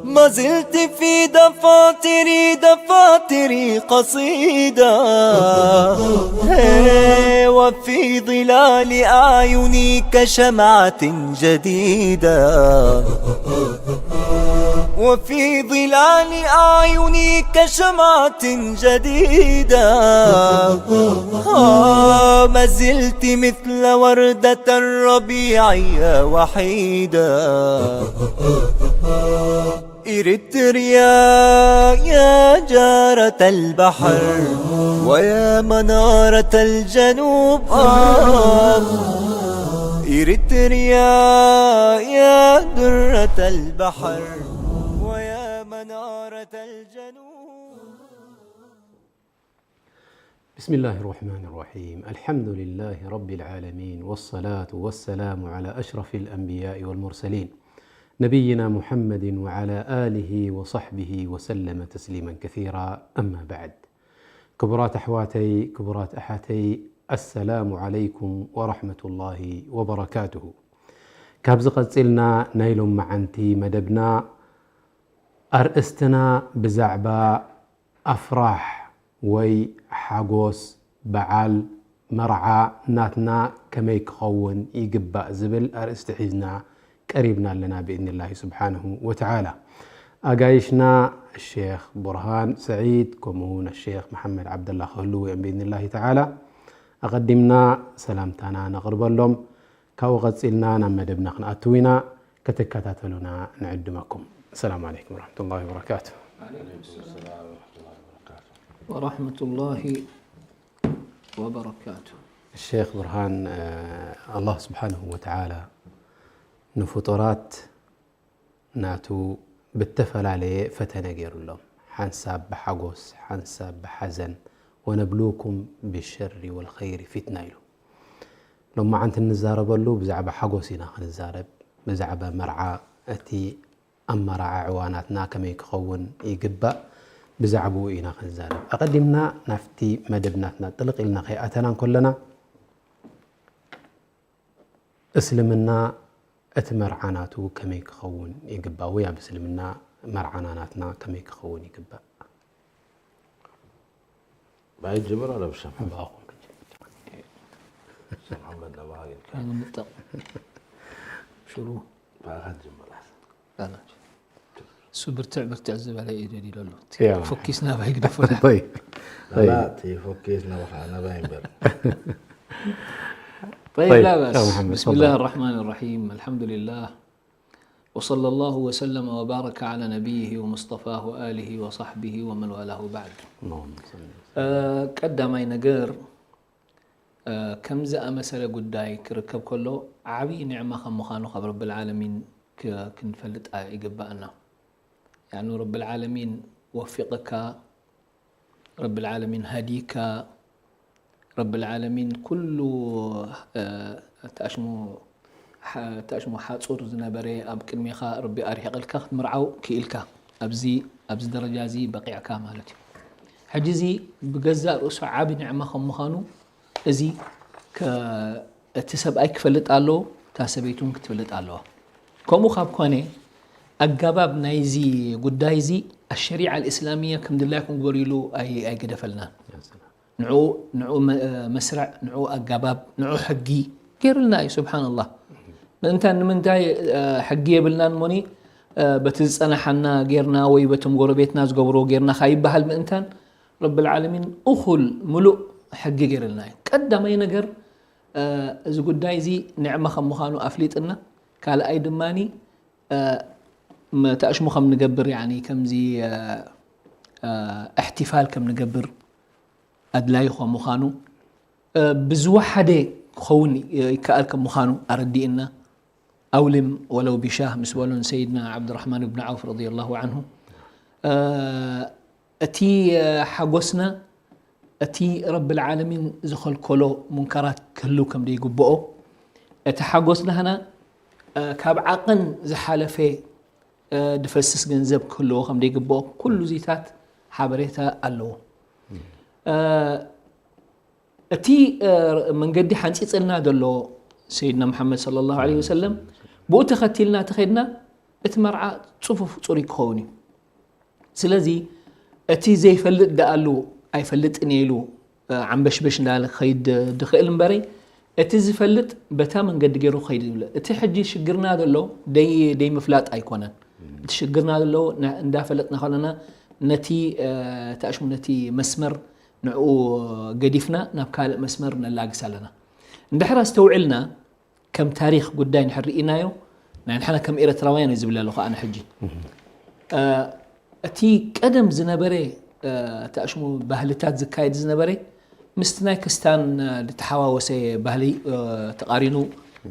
ما زلت في دفاتري، دفاتري قصيدة، هي، وفي ظلال أعيني كشمعة جديدة، وفي ظلال أعيني كشمعة جديدة، آه، ما زلت مثل وردة الربيع يا وحيدة. إريتريا يا جارة البحر ويا منارة الجنوب، آه. إريتريا يا درة البحر ويا منارة الجنوب. بسم الله الرحمن الرحيم. الحمد لله رب العالمين، والصلاة والسلام على أشرف الأنبياء والمرسلين، نبينا محمد وعلى آله وصحبه وسلم تسليما كثيرا. أما بعد. ክቡራት ኣሕዋተይ፣ ክቡራት ኣሓተይ፣ السلام عليكم ورحمة الله وبركاته. ካብዚ ቀጺልና ናይ ሎመዓንቲ መደብና ኣርእስትና ብዛዕባ ኣፍራሕ ወይ ሓጎስ በዓል መርዓ ናትና ከመይ ክኸውን ይግባእ ዝብል ኣርእስቲ ሒዝና ቀሪብና ኣለና ብኢዝኒላሂ ስብሓንሁ ወተዓላ። ኣጋይሽና ሼኽ ቡርሃን ሰዒድ ከምኡ እውን ሼኽ መሓመድ ዓብደላ ክህልዉ እዮም ብኢዝኒላሂ ተዓላ። ኣቐዲምና ሰላምታና ነቕርበሎም። ካብኡ ቀጺልና ናብ መደብና ክንኣትው ኢና። ክትከታተሉና ንዕድመኩም። السلام عليكم ورحمة الله وبركاته. ورحمة الله وبركاته. ሼኽ ብርሃን፣ ኣላህ ስብሓንሁ ወተዓላ ንፍጡራት ናቱ ብተፈላለየ ፈተነ ገይሩሎም። ሓንሳብ ብሓጎስ፣ ሓንሳብ ብሓዘን። ونبلوكم بالشر والخير فتنة ኢሉ። ሎመዓንቲ እንዛረበሉ ብዛዕባ ሓጎስ ኢና ክንዛረብ። ብዛዕባ መርዓ፣ እቲ ኣመራዓዕዋ ናትና ከመይ ክኸውን ይግባእ፣ ብዛዕባኡ ኢና ክንዛረብ። ኣቐዲምና ናብቲ መደብ ናትና ጥልቕ ኢልና ከይኣተና እንከለና፣ እስልምና እቲ መርዓ ናቱ ከመይ ክኸውን ይግባእ ወይ ኣብ እስልምና መርዓና ናትና ከመይ ክኸውን ይግባእ? ባይ ጅምር ኣለ ብሰም ብኣኹም ክጅምር። ሰም ሓመድ ነባሃ ጌርካ። ኣይንምጠቕ። ሽሩ። ብኣኻ ትጅምር ኣሕሰን። ላላች። እሱ ብርትዕ ብርትዕ ዝበለ እዩ ደሊሉ ኣሎ። እቲ ያ። ፎኪስ ናባይ ግደፉና። طيب. ላላ طيب. እቲ ፎኪስ ናባኻ ናባይ እምበር። طيب، طيب، لا بأس. شيخ محمد، بسم تفضل. الله الرحمن الرحيم. الحمد لله. وصلى الله وسلم وبارك على نبيه ومصطفاه وآله وصحبه ومن والاه بعد. اللهم صل. እ፣ ቀዳማይ ነገር፣ እ፣ ከምዚ ኣመሰለ ጉዳይ ክርከብ ከሎ ዓብዪ ኒዕማ ከም ምዃኑ ካብ ረብል ዓለሚን ክ-፣ ክንፈልጥ ይግባኣና። ያኑ ረብል ዓለሚን ወፊቕካ፣ ረብል ዓለሚን ሃዲካ፣ ረብል ዓለሚን ኩሉ፣ እ፣ ተኣሽሙ፣ ሓ-፣ ተኣሽሙ ሓጹር ዝነበረ ኣብ ቅድሜኻ ረቢ ኣርሒቕልካ ክትምርዓው ክኢልካ። ኣብዚ፣ ኣብዚ ደረጃ እዚ በቒዕካ ማለት እዩ። ሕጂ እዚ ብገዛእ ርእሱ ዓቢ ኒዕማ ከም ምዃኑ እዚ ከ-፣ እቲ ሰብኣይ ክፈልጥ ኣለዎ፣ እታ ሰበይቲ እውን ክትፈልጥ ኣለዋ። ከምኡ ካብ ኮነ ኣገባብ ናይዚ ጉዳይ እዚ ኣሸሪዓ ኣልእስላሚያ ከም ድላይኩም ግበሩ ኢሉ ኣይ-፣ ኣይገደፈልናን። ንዕኡ፣ ንዕኡ መ-፣ መስርዕ፣ ንዕኡ ኣገባብ፣ ንዕኡ ሕጊ ገይሩልና እዩ። ስብሓንላህ። ምእንታን ንምንታይ፣ እ፣ ሕጊ የብልናን እሞኒ፣ እ፣ በቲ ዝጸናሓና ጌርና ወይ በቶም ጎረቤትና ዝገብርዎ ጌርና ካይበሃል ምእንታን ረብል ዓለሚን እኹል ምሉእ ሕጊ ገይሩልና እዩ። ቀዳማይ ነገር፣ እ፣ እዚ ጉዳይ እዚ ኒዕማ ከም ምዃኑ ኣፍሊጥና፣ ካልኣይ ድማኒ፣ እ፣ መ-፣ ተኣሽሙ ከም ንገብር፣ ያኒ ከምዚ፣ እ፣ እ፣ እሕቲፋል ከም ንገብር ኣድላዪ ከም ምዃኑ፣ እ፣ ብዝወሓደ ክኸውን ይከኣል ከም ምዃኑ ኣረዲእና። ኣውልም ወለው ቢሻህ ምስ በሉን ሰይድና ዓብዱራሕማን ብን ዓውፍ ረዲየላሁ ዓንሁ፣ እ፣ እቲ፣ እ፣ ሓጎስና እቲ ረብል ዓለሚን ዝኸልከሎ ሙንከራት ክህልው ከም ዘይግብኦ፣ እቲ ሓጎስ ናህና፣ እ፣ ካብ ዓቐን ዝሓለፈ፣ እ፣ ድፈስስ ገንዘብ ክህልዎ ከም ዘይግብኦ ኩሉ ዚታት ሓበሬታ ኣለዎ። እ፣ እቲ መንገዲ ሓንፂፅልና ዘሎ ሰይድና መሓመድ ሰለላሁ ዐለይሂ ወሰለም ብኡ ተኸቲልና ተኸድና እቲ መርዓ ፅፉፍ ፅሩይ ክኸውን እዩ። ስለዚ እቲ ዘይፈልጥ ደኣሉ ኣይፈልጥን እየ ኢሉ ዓንበሽበሽ እንዳለ ክኸይድ ድኽእል እምበረይ፣ እቲ ዝፈልጥ በታ መንገዲ ገይሩ ክኸይድ ይብለ። እቲ ሕጂ ሽግርና ዘሎ ደይ ደይ ምፍላጥ ኣይኮነን። እቲ ሽግርና ዘሎ ና- እንዳፈለጥና ከለና ነቲ ተኣሽሙ ነቲ መስመር ንዕኡ ገዲፍና ናብ ካልእ መስመር ነላግስ ኣለና። እንድሕር ኣስተውዕልና ከም ታሪኽ ጉዳይ እንድሕር ርኢናዮ ናይ ንሕና ከም ኤርትራውያን እዩ ዝብል ኣለኹ ኣነ ሕጂ እቲ ቀደም ዝነበረ ተኣሽሙ ባህልታት ዝካየድ ዝነበረ ምስቲ ናይ ክስታን ዝተሓዋወሰ ባህሊ ተቃሪኑ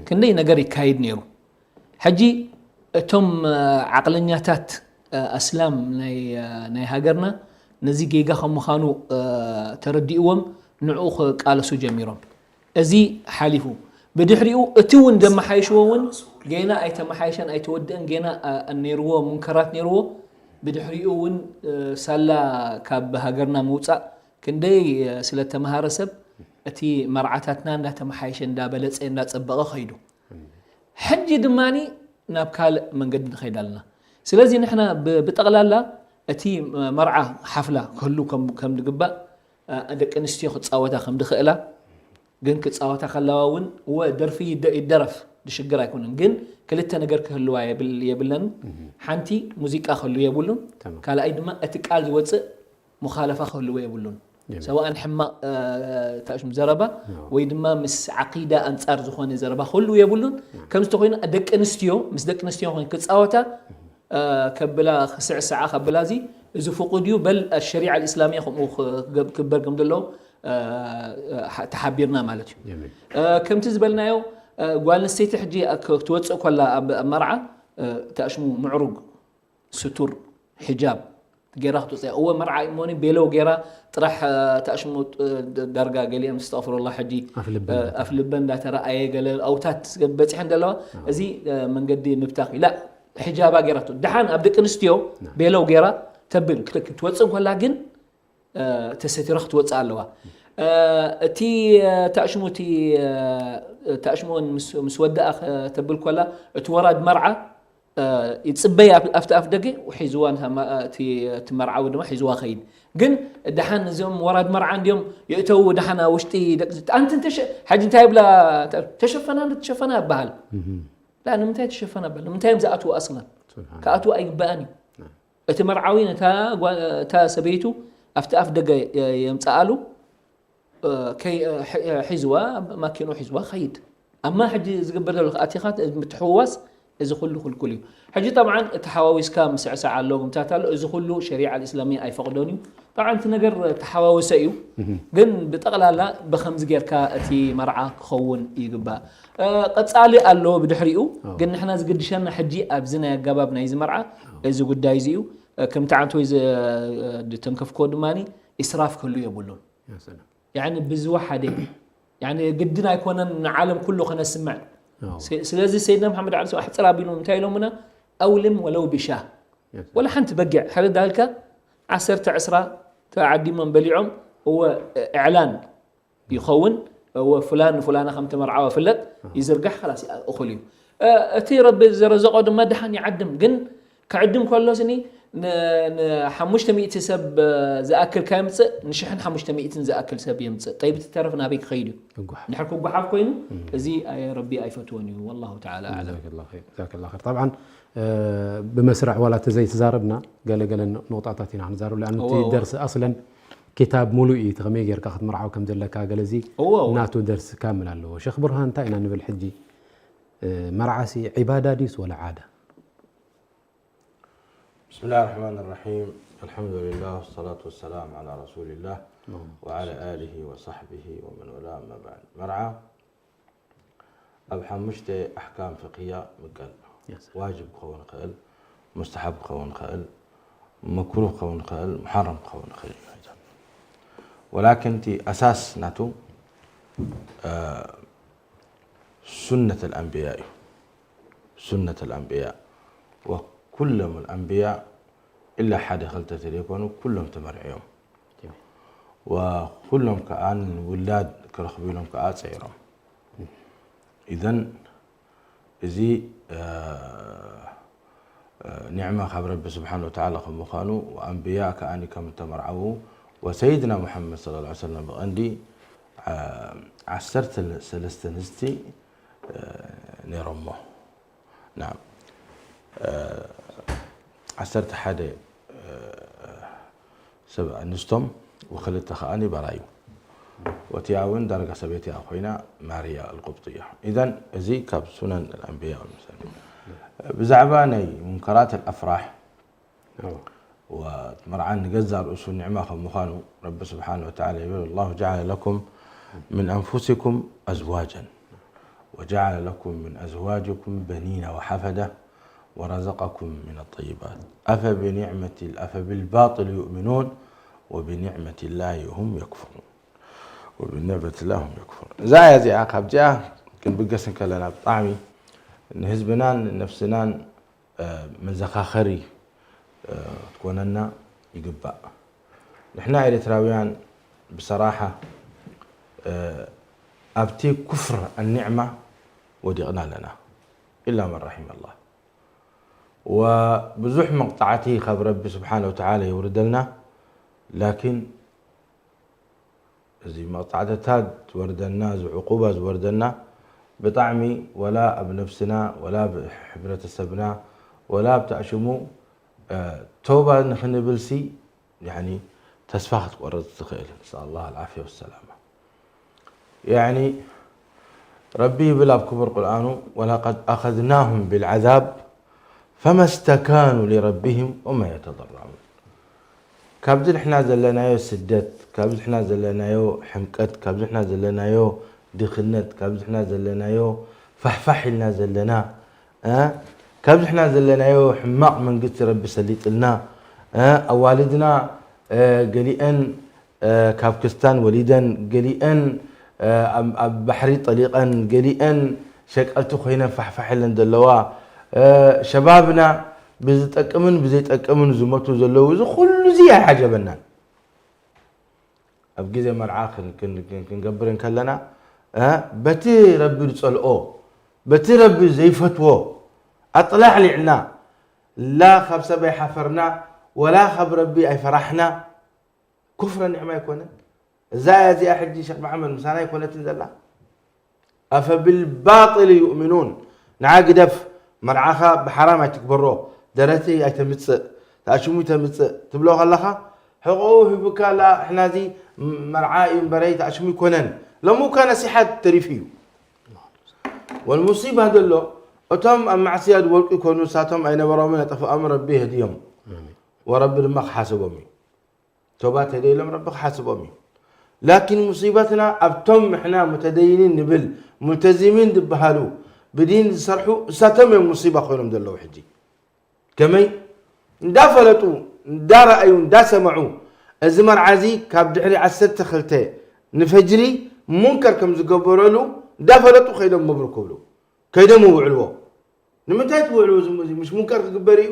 ክንደይ ነገር ይካየድ ነይሩ። ሕጂ እቶም ዓቅለኛታት ኣስላም ናይ ሃገርና ነዚ ጌጋ ከም ምዃኑ ተረዲእዎም ንዕኡ ክቃለሱ ጀሚሮም። እዚ ሓሊፉ ብድሕሪኡ እቲ እውን ዘመሓየሽዎ እውን ጌና ኣይተመሓየሸን ኣይተወድአን ጌና ነይርዎ ሙንከራት ነይርዎ። ብድሕሪኡ እውን ሳላ ካብ ሃገርና ምውፃእ ክንደይ ስለተምሃረ ሰብ እቲ መርዓታትና እንዳተመሓየሸ እንዳበለፀ እንዳፀበቐ ከይዱ። ሕጂ ድማ ናብ ካልእ መንገዲ ንኸይድ ኣለና። ስለዚ ንሕና ብጠቕላላ እቲ መርዓ ሓፍላ ክህሉ ከም ዝግባእ ደቂ ኣንስትዮ ክፃወታ ከም ዝኽእላ ግን ክፃወታ ከለዋ እውን እወ ደርፊ ይደረፍ ዝሽግር ኣይኮነን። ግን ክልተ ነገር ክህልዋ የብለን። ሓንቲ ሙዚቃ ክህሉ የብሉን። ካልኣይ ድማ እቲ ቃል ዝወፅእ ሙኻለፋ ክህልዎ የብሉን። ሰዋእን ሕማቕ ተሽም ዘረባ ወይ ድማ ምስ ዓቂዳ ኣንጻር ዝኾነ ዘረባ ክህልው የብሉን። ከምዚ ተኮይኑ ደቂ ኣንስትዮ ምስ ደቂ ኣንስትዮ ኮይኑ ክጻወታ ከብላ ክስዕስዓ ከብላ እዚ እዚ ፍቁድ እዩ። በል ሸሪዓ እስላሚያ ከምኡ ክበር ከም ዘለዎ ተሓቢርና ማለት እዩ። ከምቲ ዝበልናዮ ጓል ኣንስተይቲ ሕጂ ክትወፅእ ኮላ ኣብ መርዓ ተሽሙ ምዕሩግ ስቱር ሒጃብ ገይራ ክትወፅእ እያ። እወ መርዓ እዩ እሞኒ ቤለው ገይራ ጥራሕ ተኣሽሙ ዳርጋ ገሊኦም እስተቕፍሩላ ሕጂ ኣፍ ልበን እንዳተረኣየ ገለ ኣውታት በፂሐን ዘለዋ እዚ መንገዲ ምብታኽ ኢላ ሒጃባ ገይራቶ ደሓን ኣብ ደቂ ኣንስትዮ ቤለው ገይራ ተብል ክትወፅእ እንኮላ ግን ተሰቲራ ክትወፅእ ኣለዋ። እቲ ተኣሽሙ እቲ ተኣሽሙ ምስ ወደኣ ተብል ኮላ እቲ ወራድ መርዓ ይጽበይ ኣብቲ ኣፍ ደገ ሒዝዋ እቲ መርዓዊ ድማ ሒዝዋ ኸይድ። ግን ደሓን እዚኦም ወራድ መርዓ እንዲዮም የእተው ደሓን ውሽጢ ደቂ ኣንቲ እንተ ሓጂ እንታይ ይብላ ተሸፈና እንደ ተሸፈና ይበሃል። ላ ንምንታይ ተሸፈና በል ንምንታይ እዮም ዝኣትዉ ኣስላን ክኣትዉ ኣይግበኣን እዩ። እቲ መርዓዊ ነታ ሰበይቱ ኣብቲ ኣፍ ደገ የምፅኣሉ ሒዝዋ ማኪንኡ ሒዝዋ ኸይድ። ኣማ ሕጂ ዝግበር ዘሎ ኣቲኻ ምትሕውዋስ እዚ ኩሉ ክልኩል እዩ። ሕጂ ጠብዓን ተሓዋዊስካ ምስዕሳዕ ኣሎ ግምታት ኣሎ እዚ ኩሉ ሸሪዓ እስላሚ ኣይፈቕዶን እዩ። ጠብዓን እቲ ነገር ተሓዋወሰ እዩ። ግን ብጠቕላላ ብኸምዚ ጌርካ እቲ መርዓ ክኸውን ይግባእ። ቀጻሊ ኣሎ ብድሕሪኡ ግን ንሕና ዝግድሸና ሕጂ ኣብዚ ናይ ኣገባብ ናይዚ መርዓ እዚ ጉዳይ እዚ እዩ። ከምቲ ዓንተ ወይ ዝተንከፍኮ ድማ ኢስራፍ ክህሉ የብሉን። ያኒ ብዝወሓደ ያኒ ግድን ኣይኮነን ንዓለም ኩሉ ከነስምዕ። ስለዚ ሰይድና መሓመድ ዓሊ ሰው ኣሕፅር ኣቢሉ እንታይ ኢሎምና ኣውልም ወለው ብሻ ወላ ሓንቲ በጊዕ ሕረ ዳልካ ዓሰርተ ዕስራ ተዓዲሞም በሊዖም እወ እዕላን ይኸውን እወ ፍላን ንፍላና ከም ተመርዓወ ፍለጥ ይዝርጋሕ ላስ እኹል እዩ። እቲ ረቢ ዝረዘቆ ድማ ድሓን ይዓድም ግን ክዕድም ከሎ ስኒ ንሓሙሽተ ሚእቲ ሰብ ዝኣክል ካየምፅእ ንሽሕን ሓሙሽተ ሚእትን ዝኣክል ሰብ የምፅእ ጠይብ ትተረፍ ናበይ ክኸይድ እዩ። ንድሕር ክጓሓፍ ኮይኑ እዚ ረቢ ኣይፈትዎን እዩ። ወላሁ ተዓላ ኣዕለም። ዛከላ ኸይር ጠብዓን ብመስርዕ ዋላ ተዘይተዛረብና ገለገለ ንቑጣታት ኢና ክንዛረብ ለኣን እቲ ደርሲ ኣስለን ኪታብ ሙሉእ እዩ እቲ ከመይ ጌርካ ክትምርዓው ከም ዘለካ ገለዚ ናቱ ደርሲ ካምል ኣለዎ። ሸኽ ብርሃን እንታይ ኢና ንብል ሕጂ መርዓሲ ዒባዳ ድዩስ ወላ ዓዳ? بسم الله الرحمن الرحيم. الحمد لله والصلاة والسلام على رسول الله وعلى آله وصحبه ومن والاه، أما بعد. መርዓ ኣብ ሓሙሽተ ኣሕካም ፍቅህያ ምቀል። ዋጅብ ክኸውን ይኽእል፣ ሙስተሓብ ክኸውን ይኽእል፣ መክሩህ ክኸውን ይኽእል፣ ሙሓረም ክኸውን ይኽእል እዩ። ወላኪን እቲ ኣሳስ ናቱ ሱነት ኣልኣንብያ እዩ። ሱነት ኣልኣንብያ ወኩሎም ኣልኣንብያ ኢላ ሓደ ክልተ ተዘይኮኑ ኩሎም ተመርዕዮም። ወኩሎም ከዓ ውላድ ክረኽቡ ኢሎም ከዓ ፀይሮም። ኢዘን እዚ ኒዕማ ካብ ረቢ ስብሓን ወተዓላ ከም ምዃኑ፣ ኣንብያ ከኣኒ ከም እተመርዓዉ፣ ወሰይድና ሙሓመድ ሰለላሁ ዐለይሂ ወሰለም ብቐንዲ ዓሰርተ ሰለስተ ኣንስቲ ነይሮሞ። ናም ዓሰርተ ሓደ ሰብ ኣንስቶም፣ ወክልተ ከኣኒ በራዩ። ወቲያ እውን ዳርጋ ሰበይቲ እያ ኮይና፣ ማርያ ኣልቁብጥያ። ኢዘን እዚ ካብ ሱነን ኣልኣንብያ ወልሙርሰሊን። ብዛዕባ ናይ ሙንከራት ኣልኣፍራሕ ወመርዓን ንገዛእ ርእሱ ኒዕማ ከም ምዃኑ ረቢ ስብሓን ወተዓላ ይብል፣ ኣላሁ ጀዓለ ለኩም ምን ኣንፉሲኩም ኣዝዋጀን ወጀዓለ ለኩም ምን ኣዝዋጅኩም በኒነ ወሓፈደ ወረዘቀኩም ምን ጠይባት ኣፈ ብኒዕመት ኣፈ ብልባጢል ዩእሚኑን ወብኒዕመት ላሂ ሁም የክፍሩን ወብኒዕመት ላሂ ሁም የክፍሩን። እዛ ኣያ እዚኣ ካብዚኣ ክንብገስ እንከለና ብጣዕሚ ንህዝብናን ንነፍስናን መዘኻኸሪ ክትኮነና ይግባእ። ንሕና ኤርትራውያን ብሰራሓ ኣብቲ ኩፍር ኣኒዕማ ወዲቕና ኣለና፣ ኢላ መን ረሒመ ኣላህ። ወብዙሕ መቕፃዕቲ ካብ ረቢ ስብሓነ ወተዓላ የውርደልና። ላኪን እዚ መቕፃዕትታት ዝወርደና፣ እዚ ዕቁባ ዝወርደና ብጣዕሚ ወላ ኣብ ነብስና ወላ ኣብ ሕብረተሰብና ወላ ኣብ ተኣሽሙ ተውባ ንክንብልሲ ያኒ ተስፋ ክትቆርፅ ትኽእል። ነስኣል ኣላህ ኣልዓፍያ ወሰላማ። ያኒ ረቢ ይብል ኣብ ክቡር ቁርኣኑ፣ ወለቀድ ኣኸዝናሁም ብልዓዛብ ፈመስተካኑ ሊረቢሂም ወማ የተደረዑን። ካብዚ ንሕና ዘለናዮ ስደት፣ ካብዚ ንሕና ዘለናዮ ሕምቀት፣ ካብዚ ንሕና ዘለናዮ ድኽነት፣ ካብዚ ንሕና ዘለናዮ ፋሕፋሕ ኢልና ዘለና እ፣ ካብዚ ንሕና ዘለናዮ ሕማቕ መንግስቲ ረቢ ሰሊጥልና እ፣ ኣዋልድና እ፣ ገሊአን እ፣ ካብ ክስታን ወሊደን፣ ገሊአን እ፣ ኣብ፣ ኣብ ባሕሪ ጠሊቐን፣ ገሊአን ሸቀልቲ ኮይነን ፋሕፋሕ ኢለን ዘለዋ እ፣ ሸባብና ብዝጠቅምን ብዘይጠቅምን ዝሞቱ ዘለዉ፣ እዚ ኩሉ እዚ ኣይዓጀበናን። ኣብ ግዜ መርዓ ክን-፣ ክን-፣ ክን-፣ ክንገብር እንከለና እ፣ በቲ ረቢ ዝጸልኦ፣ በቲ ረቢ ዘይፈትዎ ኣጥላዕሊዕና፣ ላ ካብ ሰብ ኣይሓፈርና፣ ወላ ካብ ረቢ ኣይፈራሕና። ኩፍረ ኒዕማ ኣይኮነን? እዛ እያ እዚኣ ሕጂ ሸኽ መሓመድ ምሳና ኣይኮነትን ዘላ? ኣፈ ብልባጢል ዩእሚኑን። ንዓ ግደፍ፣ መርዓኻ ብሓራም ኣይትግበሮ፣ ደረተይ ኣይተምጽእ፣ ተኣሽሙ ኣይተምጽእ ትብሎ ከለኻ፣ ሕቆኡ ሂቡካ ላ፣ ሕና እዚ መርዓ እዩ እምበረይ ተኣሽሙ ኣይኮነን። ሎሚ እኳ ነሲሓ ተሪፉ እዩ። ወልሙሲባ ዘሎ፣ እቶም ኣብ ማዕስያ ዝወድቁ ይኮኑ፣ ንሳቶም ኣይነበሮምን፣ ኣጠፍኦም፣ ረቢ የህድዮም። ወረቢ ድማ ክሓስቦም እዩ። ቶባ ተደይሎም ረቢ ክሓስቦም እዩ። ላኪን ሙሲባትና ኣብቶም ንሕና ሙተደይኒን ንብል፣ ሙልተዚሚን ዝበሃሉ፣ ብዲን ዝሰርሑ፣ እሳቶም እዮም ሙሲባ ኮይኖም ዘለዉ ሕጂ። ከመይ? እንዳፈለጡ፣ እንዳረኣዩ፣ እንዳሰመዑ፣ እዚ መርዓ እዚ ካብ ድሕሪ ዓሰርተ ክልተ ንፈጅሪ ሙንከር ከም ዝገበረሉ እንዳፈለጡ ከይዶም መብሩክ ክብሉ፣ ከይዶም ይውዕልዎ። ንምንታይ ትውዕልዎ? ዝም-፣ እዚ ምሽ ሙንከር ክግበር እዩ?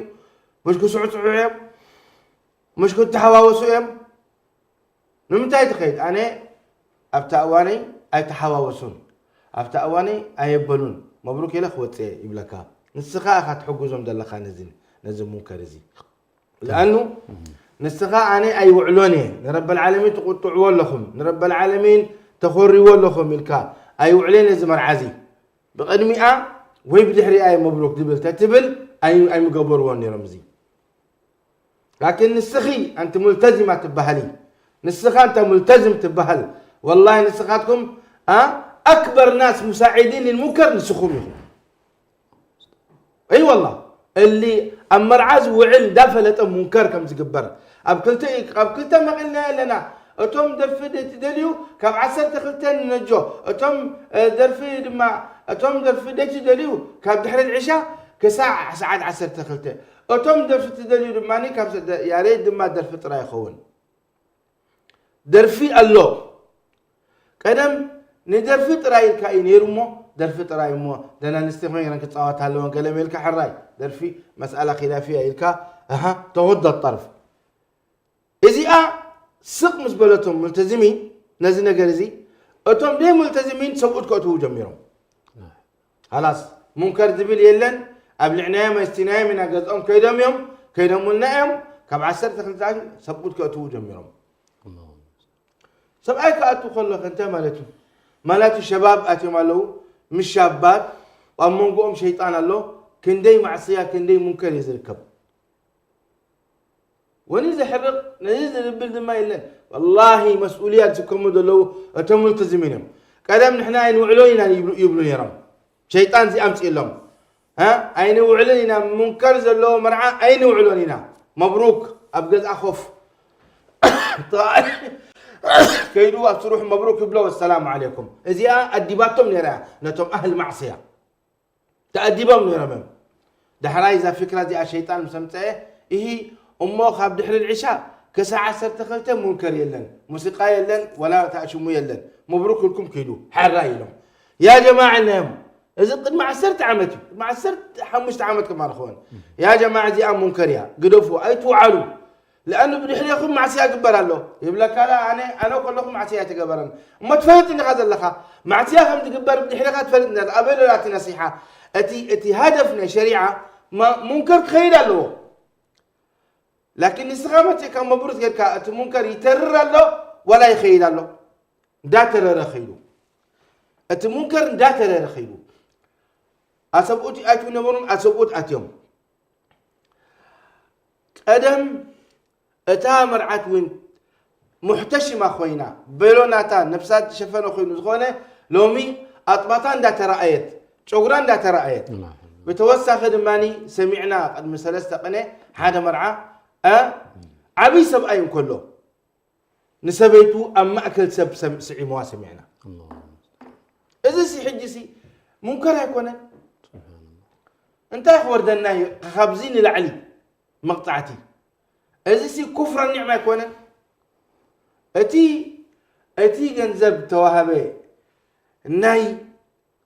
ምሽ ክስዕስዑ እዮም? ምሽ ክተሓዋወሱ እዮም? ንምንታይ ትኸይድ? ኣነ ኣብታ እዋነይ ኣይተሓዋወሱን፣ ኣብታ እዋነይ ኣየበሉን፣ መብሩክ ኢለ ክወፅእ እየ ይብለካ። ንስኻ ኢኻ ትሕግዞም ዘለኻ ነዚ፣ ነዚ ሙንከር እዚ። ለኣኑ ንስኻ ኣነ ኣይውዕሎን እየ፣ ንረበል ዓለሚን ትቁጥዕዎ ኣለኹም፣ ንረበል ዓለሚን ተኾርይዎ ኣለኹም ኢልካ ኣይውዕለን እዚ መርዓ እዚ። ብቕድሚኣ ወይ ብድሕሪኣ እየ መብሩክ ዝብል ተትብል ኣይ-፣ ኣይምገበርዎን ነይሮም እዚ። ላኪን ንስኺ ኣንቲ ሙልተዚማ ትበሃሊ፣ ንስኻ ኣንታ ሙልተዝም ትበሃል፣ ወላሂ ንስኻትኩም፣ ኣ፣ ኣክበር ናስ ሙሳዒዲን ልልሙንከር ንስኹም ኢኹም። እይ ወላ፣ እሊ ኣብ መርዓ ዝውዕል እንዳፈለጠ ሙንከር ከም ዝግበር ኣብ ክልተ፣ ኣብ ክልተ መቒልና ኣለና። እቶም ደርፊ ደይ ትደልዩ ካብ ዓሰርተ ክልተ ንነጆ፣ እቶም፣ እ፣ ደርፊ ድማ፣ እቶም ደርፊ ደይ ትደልዩ ካብ ድሕሪ ዕሻ ክሳዕ ሰዓት ዓሰርተ ክልተ፣ እቶም ደርፊ ትደልዩ ድማ ካብ ሰ-፣ ደ-፣ ያሬድ ድማ ደርፊ ጥራይ ይኸውን። ደርፊ ኣሎ። ቀደም ንደርፊ ጥራይ ኢልካ እዩ ነይሩ እሞ፣ ደርፊ ጥራይ እሞ፣ ደን ኣንስትዮ ኮይነን ክጻወታ ኣለወን፣ ገለ ሜልካ ሕራይ፣ ደርፊ መስኣላ ኺላፍያ ኢልካ፣ ኣሃ፣ ተወደ ጠርፍ። እዚኣ ስቕ ምስ በለቶም ሙልተዚሚን ነዚ ነገር እዚ፣ እቶም ደይ ሙልተዝሚን ሰብኡት ከእትዉ ጀሚሮም። ሃላስ ሙንከር ዝብል የለን። ኣብሊዕናዮም ኣስቲናዮም ኢና፣ ገዝኦም ከይዶም እዮም፣ ከይዶምልና እዮም። ካብ ዓሰርተ ክልተ ሰብኡት ከእትዉ ጀሚሮም። ሰብኣይ ክኣቱ ከሎ ከ እንታይ ማለት እዩ? ማለት እዩ ሸባብ ኣትዮም ኣለዉ፣ ምስ ሻባት ኣብ መንጎኦም ሸይጣን ኣሎ። ክንደይ ማዕስያ ክንደይ ሙንከር እዩ ዝርከብ። ወኒ ዘሕርቕ ነዚ ዝብል ድማ የለን። ወላሂ መስኡልያ ዝስከሙ ዘለዉ እቶም ሙልተዝሚን እዮም። ቀደም ንሕና ኣይንውዕሎን ኢና ይብሉ ይብሉ ነይሮም። ሸይጣን እዚኣምፅእሎም። እ? ኣይንውዕልን ኢና፣ ሙንከር ዘለዎ መርዓ ኣይንውዕሎን ኢና። መብሩክ፣ ኣብ ገዝኣ ኮፍ። ከይዱ ኣብ ስርሑ መብሩክ ይብሎ፣ ወሰላሙ ዓለይኩም። እዚኣ ኣዲባቶም ነይራ እያ ነቶም ኣህል ማዕስያ። ተኣዲቦም ነይሮም እዮም። ዳሕራይ እዛ ፊክራ እዚኣ ሸይጣን ምስ ኣምፀአ፣ እሂ እሞ ካብ ድሕሪ ልዕሻ ክሳዕ ዓሰርተ ክልተ ሙንከር የለን፣ ሙዚቃ የለን፣ ወላ ተኣሽሙ የለን። መብሩክ ኢልኩም ኪዱ፣ ሓራይ ኢሎም። ያ ጀማዓ ኢልናዮም። እዚ ቅድሚ ዓሰርተ ዓመት እዩ። ቅድሚ ዓሰርተ ሓሙሽተ ዓመት ከማን ክኸውን። ያ ጀማዓ እዚኣ ሙንከር እያ፣ ግደፉ፣ ኣይትውዓሉ። ለኣኑ ብድሕሬኹም ማዕስያ ግበር ኣሎ ይብለካ። ላ ኣነ ኣነ ከለኹ ማዕስያ ኣይተገበረን። እሞ ትፈልጥ እንዲኻ ዘለኻ። ማዕስያ ከም ዝግበር ብድሕሬኻ ትፈልጥ እንዲኻ። ኣበይ ሎላ እቲ ነሲሓ? እቲ እቲ ሃደፍ ናይ ሸሪዓ ማ- ሙንከር ክኸይድ ኣለዎ። ላኪን ንስኻ መፂእካ መብሩት ጌርካ እቲ ሙንከር ይተርር ኣሎ ዋላ ይኸይድ ኣሎ? እንዳተረረ ኸይዱ። እቲ ሙንከር እንዳተረረ ኸይዱ። ኣሰብኡት ኣይትነበሩን ኣሰብኡት ኣትዮም። ቀደም እታ መርዓት እውን ሙሕተሽማ ኮይና፣ ቤሎ ናታ ነብሳ ዝሸፈነ ኮይኑ ዝኾነ፣ ሎሚ ኣጥባታ እንዳተረኣየት፣ ጨጉራ እንዳተረኣየት፣ ብተወሳኺ ድማ ሰሚዕና ቅድሚ ሰለስተ ቅነ ሓደ መርዓ፣ እ፣ ዓብይ ሰብኣይ እንከሎ ንሰበይቱ ኣብ ማእከል ሰብ ሰም-፣ ስዒምዋ ሰሚዕና። እዚ ሲ ሕጂ ሲ ሙንከር ኣይኮነን? እንታይ ክወርደና እዩ ካብዚ ንላዕሊ መቕጻዕቲ? እዚ ሲ ኩፍረ ኒዕማ ኣይኮነን? እቲ፣ እቲ ገንዘብ ተዋህበ ናይ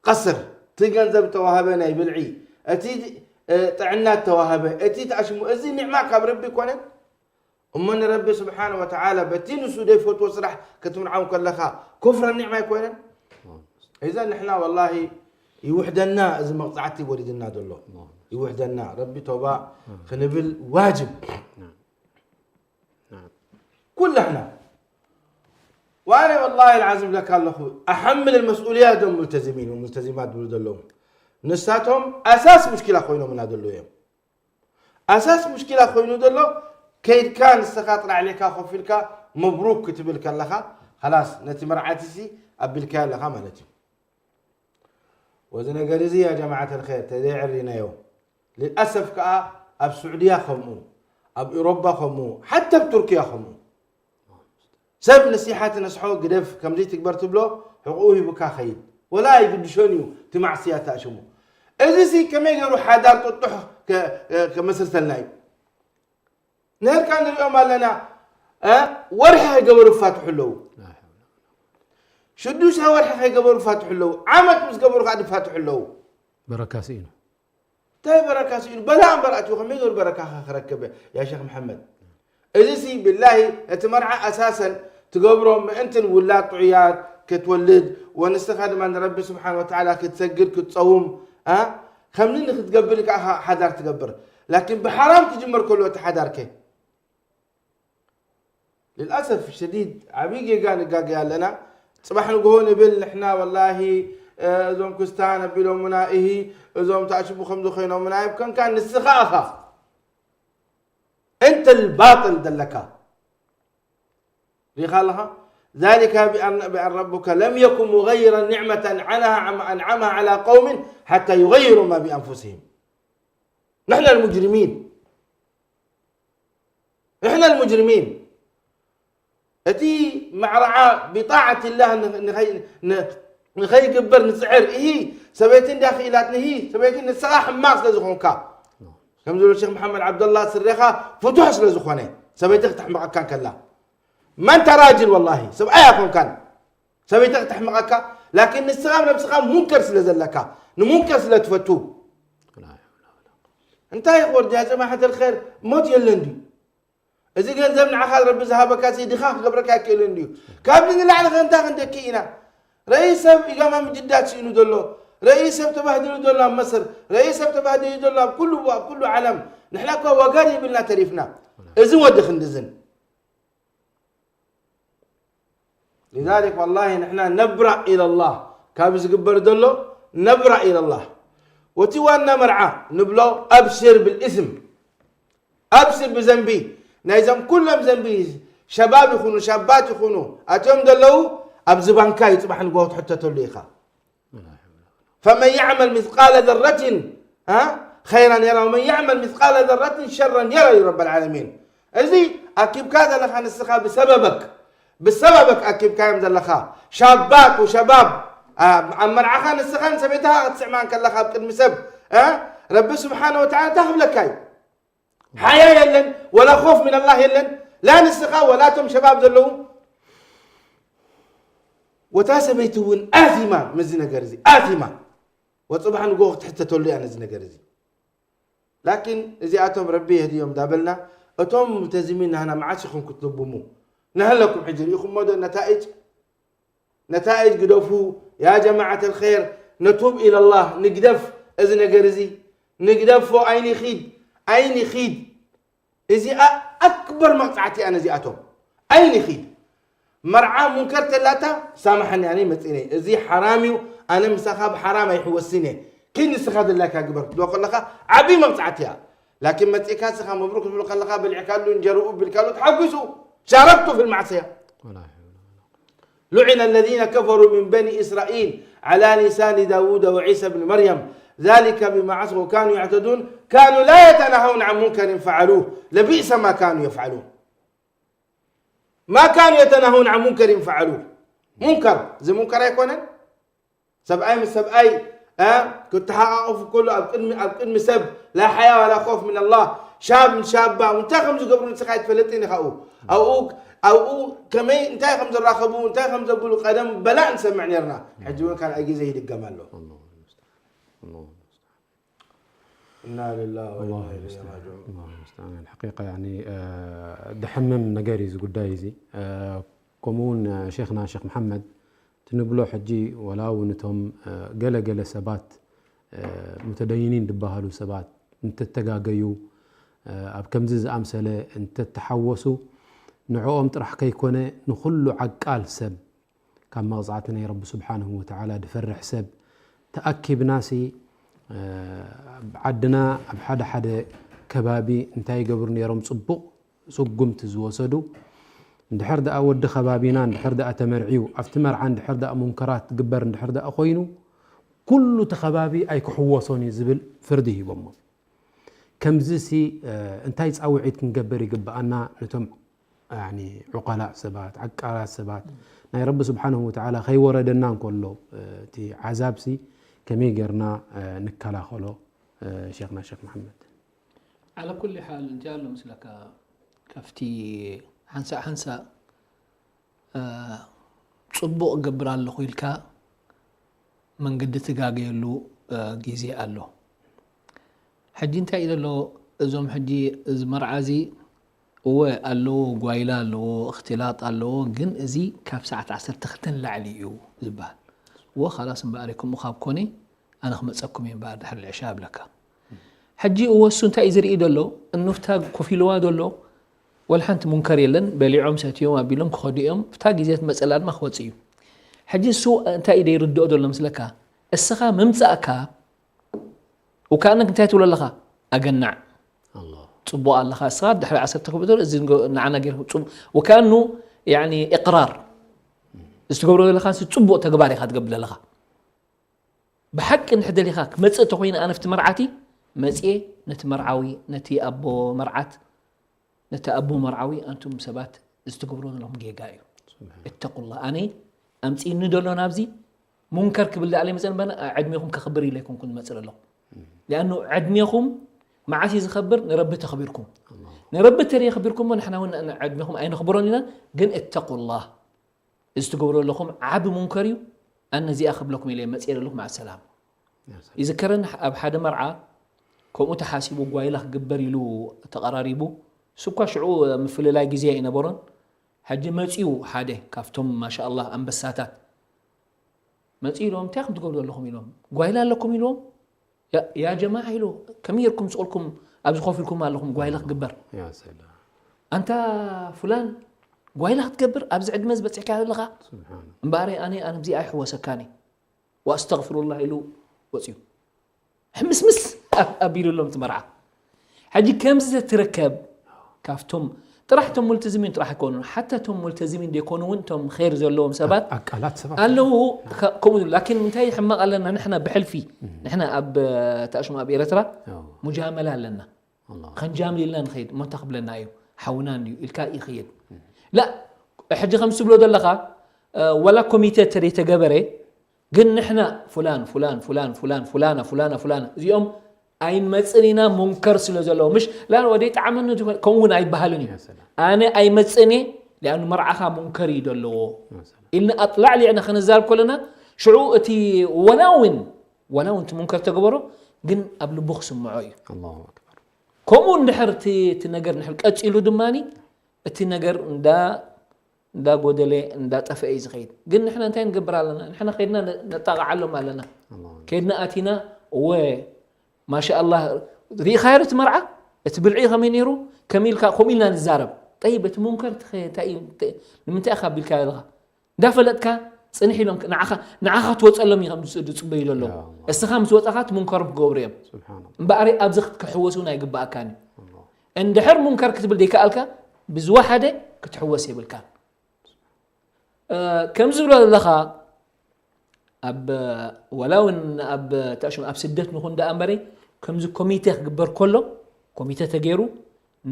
ቀስር፣ እቲ ገንዘብ ተዋህበ ናይ ብልዒ፣ እቲ፣ እ፣ ጥዕና ተዋህበ፣ እቲ ተኣሽሙ፣ እዚ ኒዕማ ካብ ረቢ ኣይኮነን? እሞ ንረቢ ስብሓነ ወተዓላ በቲ ንሱ ዘይፈትዎ ስራሕ ክትምርዓው ከለኻ ኩፍረ ኒዕማ ኣይኮነን? እዘን ንሕና ወላሂ ይውሕደና፣ እዚ መቕጻዕቲ ወሪድና ዘሎ ይውሕደና። ረቢ ተውባ ክንብል ዋጅብ። ኩላህና። ዋነ ወላሂ ልዓዚም ብለካ ኣለኹ፣ ኣሓምል ልመስኡልያ ዶም ሙልተዚሚን ወሙልተዚማት ዝብሉ ዘለዉ ንሳቶም ኣሳስ ሙሽኪላ ኮይኖምና ዘለዉ እዮም። ኣሳስ ሙሽኪላ ኮይኑ ዘሎ ከይድካ ንስኻ ጥራዕ ሌካ ኮፍ ኢልካ መብሩክ ክትብል ከለኻ፣ ኸላስ ነቲ መርዓትሲ ኣቢልካዮ ኣለኻ ማለት እዩ። ወዚ ነገር እዚ ያ ጀማዓት ኣልኸይር ተዘይዕሪናዮ፣ ልልኣሰፍ ከኣ ኣብ ስዑድያ ከምኡ፣ ኣብ ኤውሮባ ከምኡ፣ ሓታ ኣብ ቱርክያ ከምኡ። ሰብ ነሲሓ ትነስሖ ግደፍ፣ ከምዚ ትግበር ትብሎ ሕቕኡ ሂቡካ ኸይድ። ወላ ኣይግድሾን እዩ እቲ ማዕስያ ተኣሽሙ። እዚሲ ከመይ ገይሩ ሓዳር ጥጡሕ ከ-፣ ከመስርተልና እዩ? ነርካ ንሪኦም ኣለና። እ? ወርሒ ከይገበሩ ይፋትሑ ኣለዉ። ሽዱሽተ ወርሒ ከይገበሩ ይፋትሑ ኣለዉ። ዓመት ምስ ገበሩ ከዓ ይፋትሑ ኣለዉ። በረካ ስኢኑ። እንታይ በረካ ስኢኑ? በላ እምበር ኣትዩ ከመይ ገይሩ በረካ ክረክብ? ያ ሸኽ መሐመድ፣ እዚ ሲ ብላሂ እቲ መርዓ ኣሳሰን ትገብሮ ምእንትን ውላድ ጥዑያት ክትወልድ፣ ወንስኻ ድማ ንረቢ ስብሓን ወተዓላ ክትሰግድ ክትጸውም፣ እ? ከምዚ ንክትገብር ከዓ ሓዳር ትገብር። ላኪን ብሓራም ክጅመር ከሎ እቲ ሓዳር ከ? ልልኣሰፍ ሸዲድ ዓብዪ ጌጋ ንጋገ ኣለና። ጽባሕ ንግሆ ንብል ንሕና ወላሂ፣ እ፣ እዞም ክስታን ኣቢሎምና፣ እሂ፣ እዞም ተኣሽቡ ከምዚ ኮይኖምና ይብከንካ፣ ንስኻ ኢኻ። እንተ ልባጥል ዘለካ። ሪኻ ኣለኻ? ذلك بأن، بأن ربك لم يكن مغيرا نعمة أنعمها، أنعمها على قوم حتى يغيروا ما بأنفسهم. نحن المجرمين. نحن المجرمين. እቲ መዕረዓ ብጣዓት ላህ ን-፣ ንኸይ-፣ ን-፣ ንኸይግበር ንጽዕር። እሂ ሰበይቲ እንዳ ክኢላት ንሂ ሰበይቲ ንስኻ ሕማቕ ስለ ዝኾንካ። ከም ዝብሎ ሼኽ መሓመድ ዓብደላ ስረኻ ፍቱሕ ስለ ዝኾነ ሰበይቲ ክተሕምቐካ እንከላ። መን ተራጅል ወላሂ ሰብኣይ ኣይኮንካን። ሰበይቲ ክተሕምቐካ፣ ላኪን ንስኻ ነብስኻ ሙንከር ስለ ዘለካ፣ ንሙንከር ስለ ትፈቱ። እንታይ ይኽወርድ ያ ጀማዓት ኣልኸይር፣ ሞት የለን ድዩ? እዚ ገንዘብ ንዓኻ ረቢ ዝሃበካ ሲ ድኻ ክገብረካ ኣይክእልን ድዩ? ካብዚ ንላዕሊ ከ እንታይ ክንደኪ ኢና? ረኢ ሰብ ኢጋማ ምጅዳድ ስኢኑ ዘሎ፣ ረኢ ሰብ ተባህዲሉ ዘሎ ኣብ መስር፣ ረኢ ሰብ ተባህዲሉ ዘሎ ኣብ ኩሉ፣ ኣብ ኩሉ ዓለም። ንሕና እኮ ወገን ይብልና ተሪፍና። እዚ ወዲ ክንድዝን። لذلك والله ንሕና ነብራእ ኢለላህ ካብ ዝግበር ዘሎ ነብራእ ኢለላህ። ወቲ ዋና መርዓ ንብሎ ኣብሽር ብልእስም ኣብስር ብዘንቢ ናይዞም ኩሎም ዘንቢ ሸባብ ይኹኑ ሻባት ይኹኑ ኣትዮም ዘለዉ ኣብዚ ባንካ እዩ ጽባሕ ንግሆ ትሕተተሉ ኢኻ። فمن يعمل مثقال ذرة ها خيرا يره ومن يعمل مثقال ذرة شرا يره رب العالمين። እዚ ኣኪብካ ዘለኻ ንስኻ ብሰበበክ ብሰበበክ ኣኪብካዮም ዘለኻ ሻባት ወሸባብ ኣብ መርዓኻ ንስኻን ሰበይትኻ ክትስዕማ ከለኻ ኣብ ቅድሚ ሰብ ረቢ ስብሓነ ወተዓላ እንታይ ክብለካ እዩ? ሓያ የለን ወላ ኾፍ ምን ኣላህ የለን። ላ ንስኻ ወላ እቶም ሸባብ ዘለዉ ወታ ሰበይቲ እውን ኣቲማ ምስዚ ነገር እዚ ኣቲማ ወፅባሕ ንጎ ክትሕተተሉ እያ ነዚ ነገር እዚ። ላኪን እዚኣቶም ረቢ የህድዮም ዳበልና እቶም ሙልተዚሚን ናህና መዓስ ኢኹም ክትልብሙ? ናህለኩም ሕጂ ርኢኹሞ ዶ ነታኢጅ ነታኢጅ ግደፉ። ያ ጀማዓት ኣልኸይር ነቱብ ኢለላህ ንግደፍ። እዚ ነገር እዚ ንግደፎ። ኣይንኺድ ኣይንኺድ። እዚኣ ኣክበር መቕፃዕቲ እያ ነዚኣቶም። ኣይንኺድ። መርዓ ሙንከር ተላታ ሳምሓኒ ኣነ መፂነ እዚ ሓራም እዩ። ኣነ ምሳኻ ብሓራም ኣይሕወስን እየ። ኪድ ንስኻ ድላይካ ግበር ክትብሎ ከለኻ ዓብዪ መቕፃዕቲ እያ። ላኪን መፂእካ ስኻ መብሩክ ትብል ከለኻ በሊዕካሉ እንጀርኡ ብልካሉ ተሓጒሱ ሻረክቱ ፊ ልማዕስያ። لعن الذين كفروا من بني إسرائيل على لسان داود وعيسى بن مريم ذلك بما عصوا وكانوا يعتدون كانوا لا يتناهون عن منكر فعلوه لبئس ما كانوا يفعلون ما كانوا يتناهون عن منكر فعلوه منكر زي منكر ኣይኮነን ሰብኣይ ምስ ሰብኣይ እ፣ ክተሓቃቀፉ ከሎ ኣብ ቅድሚ ኣብ ቅድሚ ሰብ ላ ሓያ ዋላ ኾፍ ምን ኣላህ ሻብ ምን ሻባ እንታይ ከም ዝገብሩ ንስኻ ኣይትፈልጥን ኢኻ ኣብኡ ኣብኡ ኣብኡ ከመይ እንታይ ከም ዝራኸቡ እንታይ ከም ዘብሉ ቀደም በላእ ንሰምዕ ነርና ሕጂ እውን ካልኣይ ግዜ ይድገም ኣሎ እና ልላህ ወኢና ኢለይሂ ራጅዑን ሓቂቃ ያኒ ደሕምም ነገር እዩ እዚ ጉዳይ እዚ ከምኡ እውን ሼክና ሼክ መሓመድ ትንብሎ ሕጂ ወላ እውን እቶም ገለ ገለ ሰባት ሙተደይኒን ዝበሃሉ ሰባት እንተተጋገዩ ኣብ ከምዚ ዝኣምሰለ እንተተሓወሱ ንዕኦም ጥራሕ ከይኮነ ንኹሉ ዓቃል ሰብ ካብ መቕፃዕቲ ናይ ረቢ ስብሓንሁ ወተዓላ ድፈርሕ ሰብ ተኣኪብናሲ ዓድና ኣብ ሓደ ሓደ ከባቢ እንታይ ይገብሩ ነይሮም ፅቡቕ ስጉምቲ ዝወሰዱ እንድሕር ደኣ ወዲ ከባቢና እንድሕር ደኣ ተመርዕዩ ኣብቲ መርዓ እንድሕር ደኣ ሙንከራት ትግበር እንድሕር ደኣ ኮይኑ ኩሉ እቲ ከባቢ ኣይክሕወሶን እዩ ዝብል ፍርዲ ሂቦሞ። ከምዚ ሲ እንታይ ፃውዒት ክንገብር ይግብኣና ነቶም ዑቀላእ ሰባት ዓቃላት ሰባት ናይ ረቢ ስብሓንሁ ወተዓላ ከይወረደና እንከሎ እቲ ዓዛብ ሲ ከመይ ጌርና ንከላኸሎ ሸክና ሸክ መሓመድ ዓለ ኩል ሓል እንታይ ኣሎ ምስለካ ካብቲ ሓንሳእ ሓንሳእ ፅቡቕ እገብር ኣለኹ ኢልካ መንገዲ ትጋገየሉ ግዜ ኣሎ። ሕጂ እንታይ እዩ ዘሎ እዞም ሕጂ እዚ መርዓ እዚ እወ ኣለዎ ጓይላ ኣለዎ እክትላጥ ኣለዎ ግን እዚ ካብ ሰዓት ዓሰርተ ክልተ ንላዕሊ እዩ ዝበሃል። እወ ካላስ እምበኣር ከምኡ ካብ ኮነ ኣነ ክመፀኩም እየ እምበኣር ድሕሪ ልዕሻ እብለካ። ሕጂ እወ እሱ እንታይ እዩ ዝርኢ ዘሎ እኑፍታ ኮፍ ኢልዋ ዘሎ ወላ ሓንቲ ሙንከር የለን በሊዖም ሰትዮም ኣቢሎም ክኸዱ እዮም እታ ግዜ ትመፀላ ድማ ክወፅእ እዩ። ሕጂ እሱ እንታይ እዩ ዘይርድኦ ዘሎ ምስለካ እስኻ ምምፃእካ ውካእነክ እንታይ ትብሎ ኣለኻ ኣገናዕ ፅቡቅ ኣለኻ እስኻ ድሕሪ ዓሰርተ ክብተር እዚ ንዓና ገይርኩም ፅቡቅ ወካኑ ያኒ ኢቅራር እዚ ትገብሮ ዘለኻ ንሲ ፅቡቅ ተግባር ኢኻ ትገብር ዘለኻ ብሓቂ እንድሕር ደሊኻ ክመፅእ ተኮይነ ኣነ ፍቲ መርዓቲ መፅየ ነቲ መርዓዊ ነቲ ኣቦ መርዓት ነቲ ኣቦ መርዓዊ ኣንቱም ሰባት እዚ ትገብሮ ዘለኹም ጌጋ እዩ እተቁላ ኣነ ኣምፅእኒ ደሎ ናብዚ ሙንከር ክብል ዳኣለ መፀን በነ ዕድሜኹም ከኽብር ኢለ ኣይኮንኩን ዝመፅእ ዘለኹ ሊኣኑ ዕድሜኹም መዓስ እዩ ዝኸብር ንረቢ ተኽቢርኩም ንረቢ ተደይ የኽቢርኩሞ ንሕና እውን ዕድሜኹም ኣይነኽብሮን ኢና ግን እተቁላህ እዚ ትገብሮ ኣለኹም ዓቢ ሙንከር እዩ ኣነ እዚኣ ክብለኩም ኢለ መፅየ ዘለኹ ማዓ ሰላም ይዝከረኒ ኣብ ሓደ መርዓ ከምኡ ተሓሲቡ ጓይላ ክግበር ኢሉ ተቐራሪቡ እሱ እኳ ሽዑ ምፍልላይ ግዜ ኣይነበሮን ሕጂ መፅዩ ሓደ ካብቶም ማሻ ኣላህ ኣንበሳታት መፂኡ ኢሎም እንታይ ከም ትገብሩ ዘለኹም ኢሎም ጓይላ ኣለኩም ኢሎም ያ ጀማዓ ኢሉ ከመይ ጌርኩም ስቕልኩም ኣብዚ ኮፍ ኢልኩም ኣለኹም ጓይላ ክግበር يا سلام ኣንታ ፍላን ጓይላ ክትገብር ኣብዚ ዕድመ ዝበፅሕካ ዘለኻ سبحان الله እምበኣረይ ኣነ ኣነ እዚኣ ኣይሕወሰካኒ ወኣስተግፍሩላህ ኢሉ ወፅዩ ሕምስምስ ኣቢሉሎም እቲ መርዓ ሕጂ ከምዚ ዘትረከብ ካብቶም ጥራሕ ቶም ሙልተዚሚን ጥራሕ ኣይኮኑን ሓታ ቶም ሙልተዚሚን ዘይኮኑ እውን ቶም ኸይር ዘለዎም ሰባት ኣቃላት ሰባት ኣለዉ ከምኡ ላኪን እንታይ ሕማቕ ኣለና ንሕና ብሕልፊ ንሕና ኣብ ተኣሽሙ ኣብ ኤረትራ ሙጃመላ ኣለና الله ከንጃምል ኢልና ንኸይድ እሞ እንታይ ክብለና እዩ ሓውና እንድዩ ኢልካ ይኸይድ ላ ሕጂ ከምስ ትብሎ ዘለኻ ወላ ኮሚቴ ተደይተገበረ ግን ንሕና ፍላን ፍላን ፍላን ፍላን ፍላና ፍላና ፍላና እዚኦም ኣይንመፅን ኢና ሙንከር ስለ ዘለዎ ምሽ ላ ወደይ ጣዕመኒ ከምኡ እውን ኣይበሃልን እዩ ኣነ ኣይመፅን እየ ሊኣኑ መርዓኻ ሙንከር እዩ ዘለዎ ኢልና ኣጥላዕሊዕና ከነዛርብ ከለና ሽዑ እቲ ወላ እውን ወላ እውን እቲ ሙንከር ተግበሮ ግን ኣብ ልቡ ክስምዖ እዩ الله أكبر ከምኡ እንድሕር እቲ ነገር ንሕር ቀፂሉ ድማ እቲ ነገር እንዳ እንዳ ጎደለ እንዳ ጠፍአ እዩ ዝኸይድ ግን ንሕና እንታይ ንገብር ኣለና ንሕና ከይድና ነጣቕዓሎም ኣለና الله ከይድና ኣቲና እወ ማሻኣላ ርኢኻዮ እቲ መርዓ እቲ ብልዒ ከመይ ነይሩ ከመይ ኢልካ ከምኡ ኢልና ንዛረብ ጠይብ እቲ ሙንከር እንታይ እዩ ንምንታይ ኢኻ ቢልካ ዘለኻ እንዳፈለጥካ ፅንሕ ኢሎም ንዓኻ ትወፀሎም እዩ ዝፅበዩ ዘለዉ እስኻ ምስ ወፃኻ እቲ ሙንከሮም ክገብሩ እዮም سبحان الله እምበኣረይ ኣብዚ ክትክሕወስ እውን ኣይግባኣካን እዩ እንድሕር ሙንከር ክትብል ዘይከኣልካ ብዝወሓደ ክትሕወስ የብልካን ከምዚ ዝብሎ ዘለኻ ኣብ ወላ እውን ኣብ ተእሽም ኣብ ስደት ንኹን ደኣ እምበረይ ከምዚ ኮሚቴ ክግበር ከሎ ኮሚቴ ተገይሩ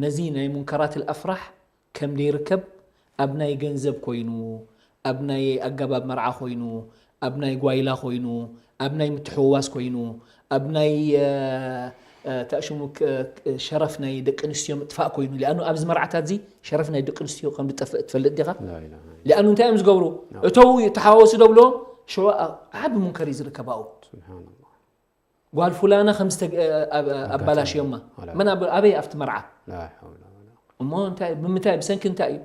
ነዚ ናይ ሙንከራት ኣፍራሕ ከም ደይርከብ ኣብ ናይ ገንዘብ ኮይኑ ኣብ ናይ ኣገባብ መርዓ ኮይኑ ኣብ ናይ ጓይላ ኮይኑ ኣብ ናይ ምትሕውዋስ ኮይኑ ኣብ ናይ ተእሽሙ ሸረፍ ናይ ደቂ ኣንስትዮ ምጥፋእ ኮይኑ ሊኣኑ ኣብዚ መርዓታት እዚ ሸረፍ ናይ ደቂ ኣንስትዮ ከም ዝጠፍእ ትፈልጥ ዲኻ لا إله إلا ሊኣኑ እንታይ እዮም ዝገብሩ እተው ተሓዋወሱ ደብሎ ሽዑ ዓቢ ሙንከር እዩ ዝርከብ ኣብኡ سبحان الله ጓል ፉላና ከም ኣባላሽዮማ ولا- መን ኣበይ ኣብቲ መርዓ لا حول ولا قوة እሞ እንታይ ብምንታይ ብሰንኪ እንታይ እዩ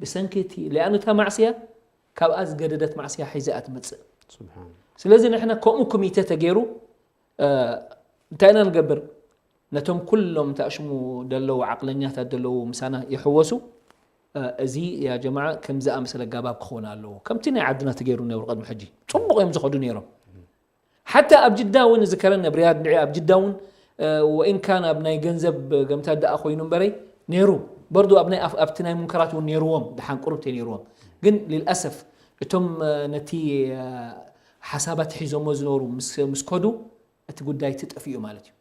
ብሰንኪ እቲ ሊኣኑ እታ ማዕስያ ካብኣ ዝገደደት ማዕስያ ሒዛ እያ ትመፅእ سبحان الله ስለዚ ንሕና ከምኡ ኮሚቴ ተገይሩ እንታይ ኢና ንገብር ነቶም ኩሎም ተኣሽሙ ደለዉ ዓቅለኛታት ደለዉ ምሳና ይሕወሱ እዚ ያ ጀማዓ ከምዚ ኣመሰለ ኣጋባብ ክኸውን ኣለዎ ከምቲ ናይ ዓድና ተገይሩ ነብሩ ቅድሚ ሕጂ ፅቡቅ እዮም ዝኸዱ ነይሮም ሓታ ኣብ ጅዳ እውን ዝከረን ነብርያድ ንዕ ኣብ ጅዳ እውን ወኢን ካን ኣብ ናይ ገንዘብ ገምታት ደኣ ኮይኑ እምበረይ ነይሩ በርዱ ኣብቲ ናይ ሙንከራት እውን ነይርዎም ድሓን ቁሩብተይ ነይርዎም ግን ልልኣሰፍ እቶም ነቲ ሓሳባት ሒዞሞ ዝነበሩ ምስ ከዱ እቲ ጉዳይ እቲ ጠፊኡ ማለት እዩ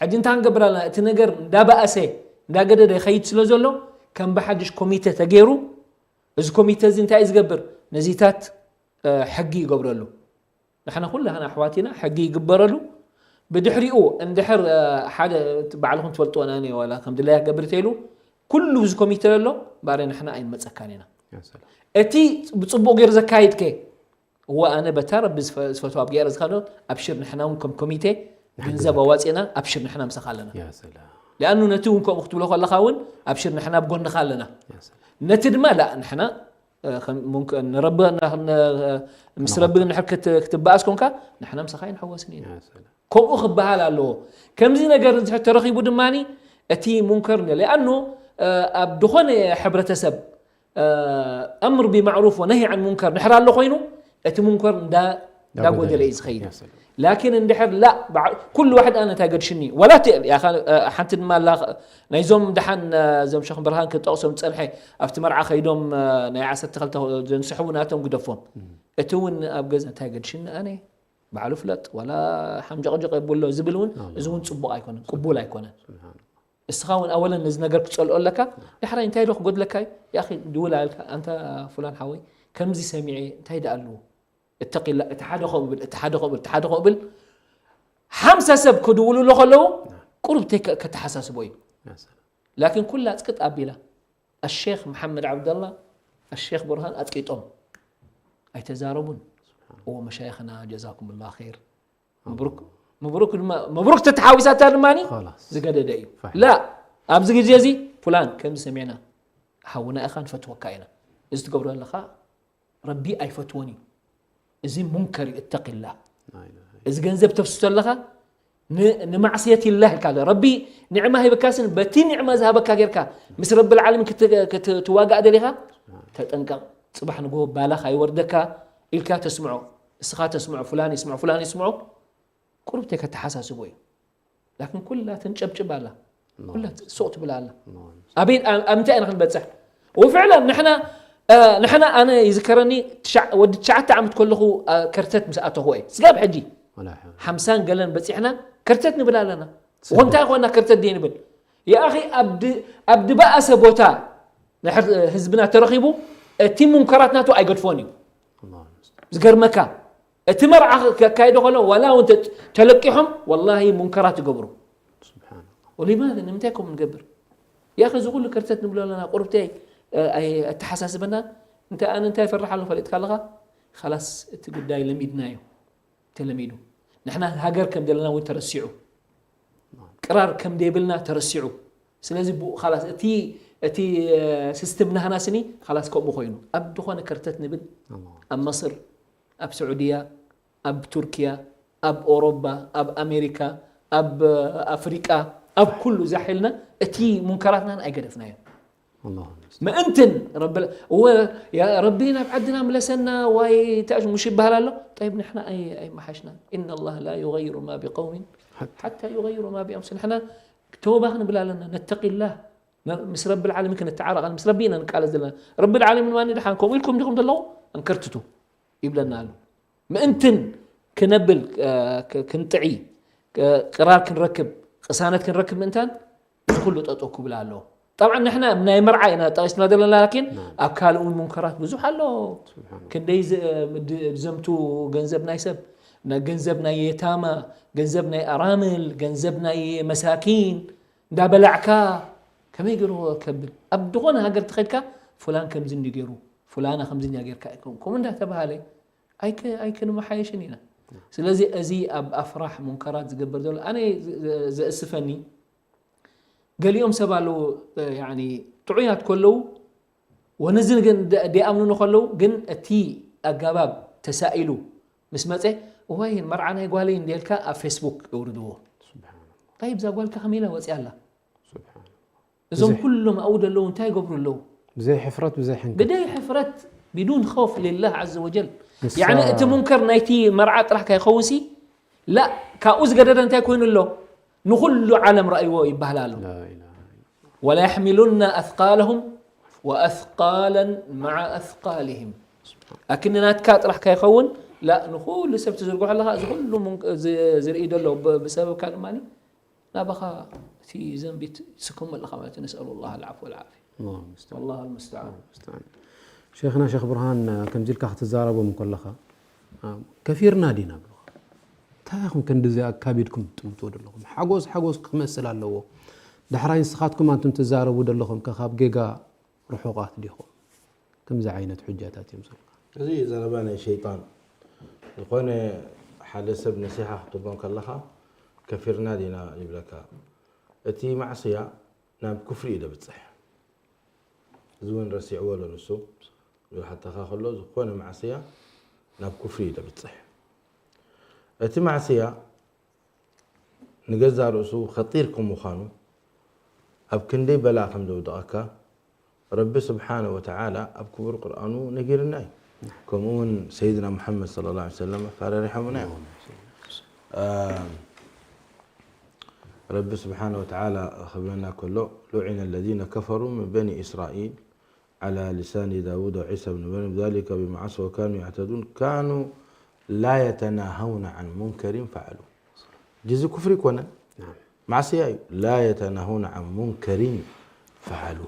ሕጂ እንታይ ክንገብር ኣለና እቲ ነገር እንዳበኣሰ እንዳገደደ ይኸይድ ስለ ዘሎ ከም ብሓድሽ ኮሚተ ተገይሩ እዚ ኮሚተ እዚ እንታይ እዩ ዝገብር ነዚታት ሕጊ ይገብረሉ ንሕና ኩላህና ኣሕዋት ኢና ሕጊ ይግበረሉ ብድሕሪኡ እንድሕር ሓደ ባዕልኹም ትፈልጥዎ ናኒ ዋላ ከም ድለያ ገብር ተይሉ ኩሉ እዚ ኮሚተ ዘሎ ባረ ንሕና ኣይንመፀካን ኢና እቲ ብፅቡቅ ገይሩ ዘካይድ ከ እወ ኣነ በታ ረቢ ዝፈትዋ ኣብ ገይረ ዝኸዶ ኣብሽር ንሕና እውን ከም ኮሚቴ ገንዘብ ኣዋፅና ኣብሽር ንሕና ምሳኻ ኣለና يا سلام ሊኣኑ ነቲ እውን ከምኡ ክትብሎ ከለኻ እውን ኣብሽር ንሕና ኣብ ጎንኻ ኣለና يا سلام ነቲ ድማ ላ ንሕና ንረቢ ምስ ረቢ ንድሕር ክትበኣስ ኮንካ ንሕና ምሳኻ ይንሕወስን ኢና يا سلام ከምኡ ክበሃል ኣለዎ ከምዚ ነገር እዚ ተረኺቡ ድማ እቲ ሙንከር ሊኣኑ ኣብ ዝኾነ ሕብረተሰብ ኣምር ብማዕሩፍ ወነሂ ዓን ሙንከር ድሕር ኣሎ ኮይኑ እቲ ሙንከር እንዳጎደለ እዩ ዝኸይድ ላኪን እንድሕር ላ ኩሉ ዋሕድ ኣነ እንታይ ገድሽኒ ወላ ሓንቲ ድማ ናይዞም ደሓን ዞም ሸኽ ብርሃን ክጠቕሶም ፀንሐ ኣብቲ መርዓ ከይዶም ናይ ዓሰርተ ክልተ ዘንስሕቡ ናቶም ግደፎም እቲ እውን ኣብ ገዛ እንታይ ገድሽኒ ኣነ ባዕሉ ፍለጥ ዋላ ሓምጀቕጀቕ የብሎ ዝብል እውን እዚ እውን ፅቡቕ ኣይኮነን ቅቡል ኣይኮነን እስኻ እውን ኣወለን ነዚ ነገር ክፀልኦ ኣለካ ዳሕራይ እንታይ ዶ ክጎድለካ እዩ ያኺ ድውል ኣልካ ኣንታ ፉላን ሓወይ ከምዚ ሰሚዐ እንታይ ደኣ ኣለዎ እተቂላ እቲ ሓደ ከምኡ ብል እቲ ሓደ ከምኡ ብል እቲ ሓደ ከምኡ ብል ሓምሳ ሰብ ክድውልሉ ከለዉ ቁሩብ ተይ ከተሓሳስቦ እዩ ላኪን ኩላ ፅቅጥ ኣቢላ ኣሼክ መሓመድ ዓብደላ ኣሼክ ብርሃን ኣፅቂጦም ኣይተዛረቡን እዎ መሻይኽና ጀዛኩም ላ ር መብሩክ መብሩክ ድማ መብሩክ ተተሓዊሳታ ድማ ዝገደደ እዩ ላ ኣብዚ ግዜ እዚ ፉላን ከምዚ ሰሚዕና ሓውና ኢኻ ንፈትወካ ኢና እዚ ትገብሮ ኣለኻ ረቢ ኣይፈትዎን እዩ እዚ ሙንከር እዩ፣ እተቂላህ። እዚ ገንዘብ ተፍስሶ ኣለኻ፣ ን-፣ ንማዕስየት ኢላህ ኢልካ ኣሎ። ረቢ ኒዕማ ሂብካስን በቲ ኒዕማ ዝሃበካ ጌርካ ምስ ረብል ዓለሚን ክት-፣ ክት-፣ ትዋጋእ ደሊኻ፣ ተጠንቀቕ። ጽባሕ ንግሆ ባላ ካይወርደካ ኢልካ ተስምዖ። እስኻ ተስምዖ፣ ፍላን ይስምዖ፣ ፍላን ይስምዖ። ቁሩብ ተይ ከተሓሳስቦ እዩ። ላኪን ኩላ ተንጨብጭብ ኣላ። ኩላ ሱቕ ትብል ኣላ። ኣበይ፣ ኣብ፣ ኣብ እንታይ ኢና ክንበጽሕ? ወፍዕለን ንሕና፣ እ፣ ንሕና ኣነ ይዝከረኒ ትሽዓ-፣ ወዲ ትሽዓተ ዓመት ከለኹ፣ እ፣ ከርተት ምስ ኣተኹ እየ። ስጋብ ሕጂ ሓምሳን ገለን በጺሕና ከርተት ንብል ኣለና። እኮ እንታይ ኮና ከርተት ድየ ንብል? ያ ኣኺ ኣብ ድ-፣ ኣብ ድበኣሰ ቦታ ናይ ሕር-፣ ህዝብና ተረኺቡ እቲ ሙንከራት ናቱ ኣይገድፎን እዩ። ዝገርመካ እቲ መርዓ ከካይዶ ከሎ ዋላ እውን ተ-፣ ተለቂሖም ወላሂ ሙንከራት ይገብሩ። ስብሓን። ወሊማዘ ንምንታይ ከምኡ ንገብር? ያ እዚ ኩሉ ከርተት ንብሎ ኣለና። ቁርብተይ፣ እ፣ ኣይ-፣ ኣተሓሳስበና። እንታይ ኣነ እንታይ ይፈርሕ ኣሎ ፈሊጥካ ኣለኻ? ኻላስ እቲ ጉዳይ ለሚድናዮ። ተለሚዱ። ንሕና ሃገር ከም ዘለና እውን ተረሲዑ። ቅራር ከም ደይብልና ተረሲዑ። ስለዚ ብኡ ኻላስ እቲ፣ እቲ፣ እ፣ ሲስተም ናህና ስኒ ኻላስ ከምኡ ኮይኑ። ኣብ ዝኾነ ከርተት ንብል፣ ኣብ መስር፣ ኣብ ስዑድያ፣ ኣብ ቱርክያ፣ ኣብ ኦሮባ፣ ኣብ ኣሜሪካ፣ ኣብ ኣፍሪቃ፣ ኣብ ኩሉ ዛሒልና እቲ ሙንከራትናን ኣይገደፍናዮ። ኣላሁ ኣክበር። ምእንትን ረብል-፣ እወ፣ ያ ረቢ ናብ ዓድና ምለሰና፣ ዋይ፣ ታሽ ሙሽ ይበሃል ኣሎ። ጠይብ፣ ንሕና ኣይ-፣ ኣይመሓሽና። ኢነ ላህ ላ ዩገይሩ ማ ቢቀውሚን ሓታ ዩገይሩ ማ ቢኣንፉሲሂም። ንሕና ተውባ ክንብል ኣለና፣ ነተቂላህ። ነ-፣ ምስ ረብል ዓለሚን ክንተዓረቕ፣ ምስ ረቢ ኢና ንቃለስ ዘለና። ረብል ዓለሚን ማን ድሓን ከምኡ ኢልኩም ዲኹም ዘለኹ? ኣንከርትቱ ይብለና ኣሎ። ምእንትን ክነብል፣ እ፣ ክ-፣ ክንጥዒ፣ እ፣ ቅራር ክንረክብ፣ ቅሳነት ክንረክብ ምእንታን፣ እዚ ኩሉ ጠጠው ክብል ኣለዎ። ጠብዓን ንሕና ናይ መርዓ ኢና ጠቒስና ዘለና፣ ላኪን ናም። ኣብ ካልእ እውን ሙንከራት ብዙሕ ኣሎ። ስብሓን። ክንደይ ዝ-፣ ድ-፣ ዝዘምቱ ገንዘብ ናይ ሰብ፣ ና-፣ ገንዘብ ናይ የታማ፣ ገንዘብ ናይ ኣራምል፣ ገንዘብ ናይ መሳኪን እንዳበላዕካ ከመይ ገይሩ ከብል? ኣብ ዝኾነ ሃገር ተኸድካ ፍላን ከምዚ እንዲ ገይሩ፣ ፍላና ከምዚ እንዲያ ጌርካ፣ ከምኡ እንዳተባሃለ ኣይከ-፣ ኣይክንመሓየሽን ኢና። ስለዚ እዚ ኣብ ኣፍራህ ሙንከራት ዝገብር ዘሎ፣ ኣነ ዘ-፣ ዘ-፣ ዘእስፈኒ፣ ገሊኦም ሰብ ኣለዉ፣ እ፣ ያኒ ጥዑያት ከለዉ፣ ወነዚ ግን ደ-፣ ደይኣምኑኒ ከለዉ፣ ግን እቲ ኣገባብ ተሳኢሉ ምስ መጸ፣ እዋይ፣ መርዓ ናይ ጓለይ እንዲልካ ኣብ ፌስቡክ የውርድዎ። ስብሓንላህ። ጠይብ፣ እዛ ጓልካ ከመይ ኢላ ወፂኣ ኣላ? ስብሓን። እዞም ብዘይ ኩሎም ኣብኡ ዘለዉ እንታይ ይገብሩ ኣለዉ? ብዘይ ሕፍረት፣ ብዘይ ሕንክት። ብደይ ሕፍረት፣ ቢዱን ኸውፍ ሊላህ ዓዘ ወጀል። ንሳ ያኒ እቲ ሙንከር ናይቲ መርዓ ጥራሕ ከይኸውንሲ፣ ላ፣ ካብኡ ዝገደደ እንታይ ኮይኑ ኣሎ? ንኹሉ ዓለም ረኣይዎ ይበሃል ኣሎ። ላ ኢላሃ ኢላ። ወላ የሕሚሉና ኣስቃለሁም ወኣስቃለን መዓ ኣስቃሊሂም። ኣክኒ ናትካ ጥራሕ ከይኸውን፣ ላ፣ ንኹሉ ሰብ ትዝርግሖ ኣለኻ፣ እዚ ኩሉ ሙን-፣ ዝ-፣ ዝርኢ ዘሎ ብ-፣ ብሰበብካ ድማ ናባኻ እቲ ዘንቢ ትስከሞ ኣለኻ ማለት እዩ። ነስኣሉ ላህ ኣልዓፍወ ወልዓፍያ። ኣላሁ ሙስተዓን። ወላሁ ኣልሙስተዓን። ኣላሁ ሙስተዓን። ሸይኽና ሸይኽ ብርሃን፣ ከምዚ ኢልካ ክትዛረቦም ከለኻ፣ ከፊርና ዲና ብሉኻ። እንታይ ኢኹም ክንድዚ ኣካቢድኩም ትምትዎ ዘለኹም? ሓጎስ ሓጎስ ክመስል ኣለዎ። ዳሕራይ ንስኻትኩም ኣንቱም ትዛረቡ ዘለኹም ከ ካብ ጌጋ ርሑቓት ዲኹም? ከምዚ ዓይነት ሑጃታት እዮም ዝህቡኻ። እዚ ዘረባ ናይ ሸይጣን። ዝኾነ ሓደ ሰብ ነሲሓ ክትቦ ከለኻ፣ ከፊርና ዲና ይብለካ። እቲ ማዕስያ ናብ ኩፍሪ እዩ ደብጽሕ። እዚ እውን ረሲዕዎ ኣሎ ንሱ። ዝሓተኻ ከሎ፣ ዝኾነ ማዕስያ ናብ ኩፍሪ እዩ ደብጽሕ። እቲ ማዕስያ ንገዛ ርእሱ ኸጢር ከም ምዃኑ፣ ኣብ ክንደይ በላእ ከም ዘውድቐካ፣ ረቢ ስብሓነ ወተዓላ ኣብ ክቡር ቁርኣኑ ነጊርና እዩ። ከምኡ እውን ሰይድና ሙሓመድ ሰለላሁ ዐለይሂ ወሰለም ኣፈራሪሖምና እዮም። ኣም፣ ረቢ ስብሓነ ወተዓላ ክብለና ከሎ፣ ሉዒነ ለዚነ ከፈሩ ምን በኒ እስራኢል ዓላ ሊሳኒ ዳውድ ወዒሳ ብን መርየም ዛሊከ ቢማ ዓሰው ወካኑ ያዕተዱን ካኑ ላ የተናሃውነ ዐን ሙንከሪን ፈዐሉ። ጅዚ ኩፍሪ ይኮነን። ናም። ማዕስያ እዩ። ላ የተናሃውነ ዐን ሙንከሪን ፈዐሉ።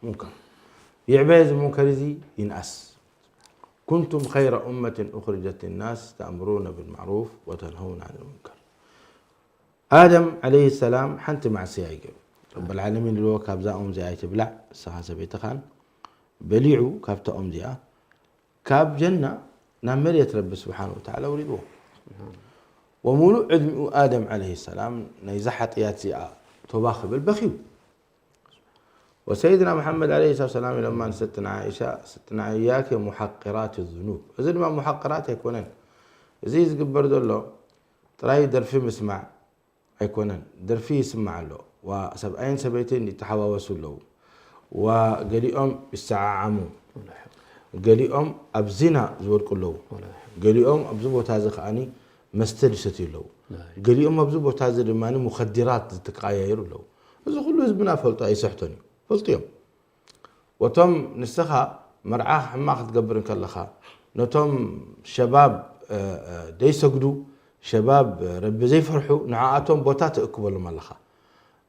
ሙንከር። ይዕበ እዚ ሙንከር እዚ ይንኣስ። ኩንቱም ኸይረ ኡመትን ኡኽሪጀት ሊናስ ተእምሩነ ብልማዕሩፍ ወተንሀውነ ዐን ልሙንከር። ኣደም ዓለይሂ ሰላም ሓንቲ ማዕስያ እዩ ገይሩ። ረብል ዓለሚን ኢልዎ፣ ካብዛ ኦም እዚኣ ኣይትብላዕ፣ ንስኻን ሰበይትኻን። በሊዑ ካብታ ኦም እዚኣ፣ ካብ ጀና ናብ መሬት ረቢ ስብሓን ወተዓላ ኣውሪድዎ። ወሙሉእ ዕድሚኡ ኣደም ዓለይሂ ሰላም ናይዛ ሓጥያት እዚኣ ቶባ ክብል በኽዩ። ወሰይድና መሓመድ ዓለይሂ ሰላም ኢሎማ ንሰትና ዓኢሻ፣ ሰትና ኢያኪ ሙሓቅራት ዙኑብ። እዚ ድማ ሙሓቅራት ኣይኮነን። እዚ ዝግበር ዘሎ ጥራይ ደርፊ ምስማዕ ኣይኮነን። ደርፊ ይስማዕ ኣሎ። ዋ ሰብኣይን ሰበይትን ይተሓዋወሱ ኣለዉ። ዋ ገሊኦም ይሰዓዓሙ። ገሊኦም ኣብ ዚና ዝወድቁ ኣለዉ። ገሊኦም ኣብዚ ቦታ እዚ ከዓኒ መስተ ዝሰትዩ ኣለዉ። ገሊኦም ኣብዚ ቦታ እዚ ድማ ሙኸዲራት ዝተቀያየሩ ኣለዉ። እዚ ኩሉ ህዝብና ፈልጦ ኣይስሕቶን እዩ። ፈልጡ እዮም። ወቶም ንስኻ መርዓ ሕማቕ ክትገብር እንከለኻ፣ ነቶም ሸባብ፣ እ፣ እ፣ ደይሰግዱ፣ ሸባብ፣ እ፣ ረቢ ዘይፈርሑ፣ ንዓኣቶም ቦታ ትእክበሎም ኣለኻ።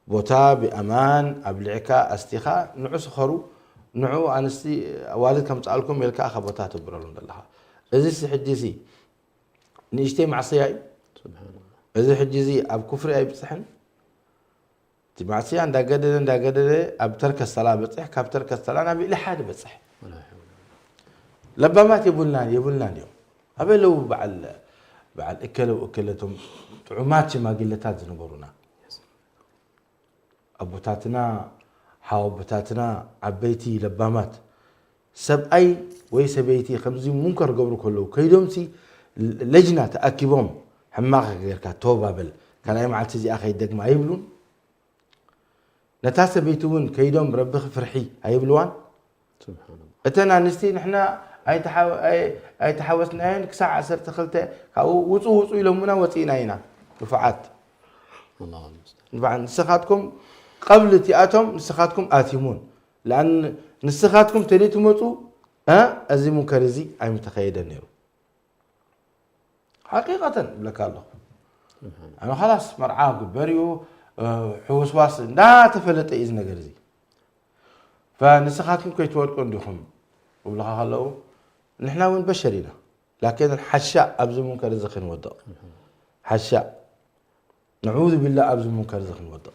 ቦታ ብኣማን ኣብሊዕካ ኣስቲኻ፣ ንዑ ስኸሩ፣ ንዑ ኣንስቲ ኣዋልድ ከምጽኣልኩም ኢልካ ኢኻ ቦታ ተብረሎም ዘለኻ። እዚሲ ሕጂሲ ንእሽተይ ማዕስያ እዩ። ስብሓንላህ። እዚ ሕጂ እዚ ኣብ ኩፍሪ ኣይብጽሕን። እቲ ማዕስያ እንዳገደደ፣ እንዳገደደ ኣብ ተርከ ሰላ በጽሕ፣ ካብ ተርከ ሰላ ናብ ኢልሓድ በጽሕ። ወላ ሓውላ። ለባማት የብሉናን፣ የብሉናን እዮም። ኣበይ ኣለዉ በዓል፣ በዓል እከለ ወእከለ፣ እቶም ጥዑማት ሽማግለታት ዝነበሩና? ኣቦታትና፣ ሓወቦታትና፣ ዓበይቲ ለባማት፣ ሰብኣይ ወይ ሰበይቲ ከምዚ ሙንከር ገብሩ ከለዉ፣ ከይዶምሲ ለጅና ተኣኪቦም፣ ሕማቕ ጌርካ ተወባበል፣ ካልኣይ መዓልቲ እዚኣ ከይደግማ ኣይብሉን? ነታ ሰበይቲ እውን ከይዶም ረብኺ ፍርሒ ኣይብልዋን? ስብሓንላህ። እተን ኣንስቲ ንሕና ኣይተሓወ-፣ ኣይ-፣ ኣይተሓወስናዮን ክሳዕ ዓሰርተ ክልተ ካብኡ ውፁ ውፁ ኢሎምና ወፂእና ኢና። ንፉዓት። ኣላሁ ልሙስተዓን። ንፉዓት። ንስኻትኩም ቀብሊ እቲኣቶም ንስኻትኩም ኣቲሙን። ለኣን ንስኻትኩም ተለይትመፁ፣ እ፣ እዚ ሙንከር እዚ ኣይምተኸየደን ነይሩ። ሓቂቐተን እብለካ ኣለኹ። ኣነ ኻላስ መርዓ ግበር እዩ፣ እ፣ ሕውስዋስ እንዳተፈለጠ እዩ እዚ ነገር እዚ። ፈንስኻትኩም ከይትወድቁ እንዲኹም እብለኻ ከለዉ፣ ንሕና እውን በሸር ኢና። ላኪን ሓሻ ኣብዚ ሙንከር እዚ ክንወድቕ። ሓሻ። ነዑዙ ቢላህ ኣብዚ ሙንከር እዚ ክንወድቕ።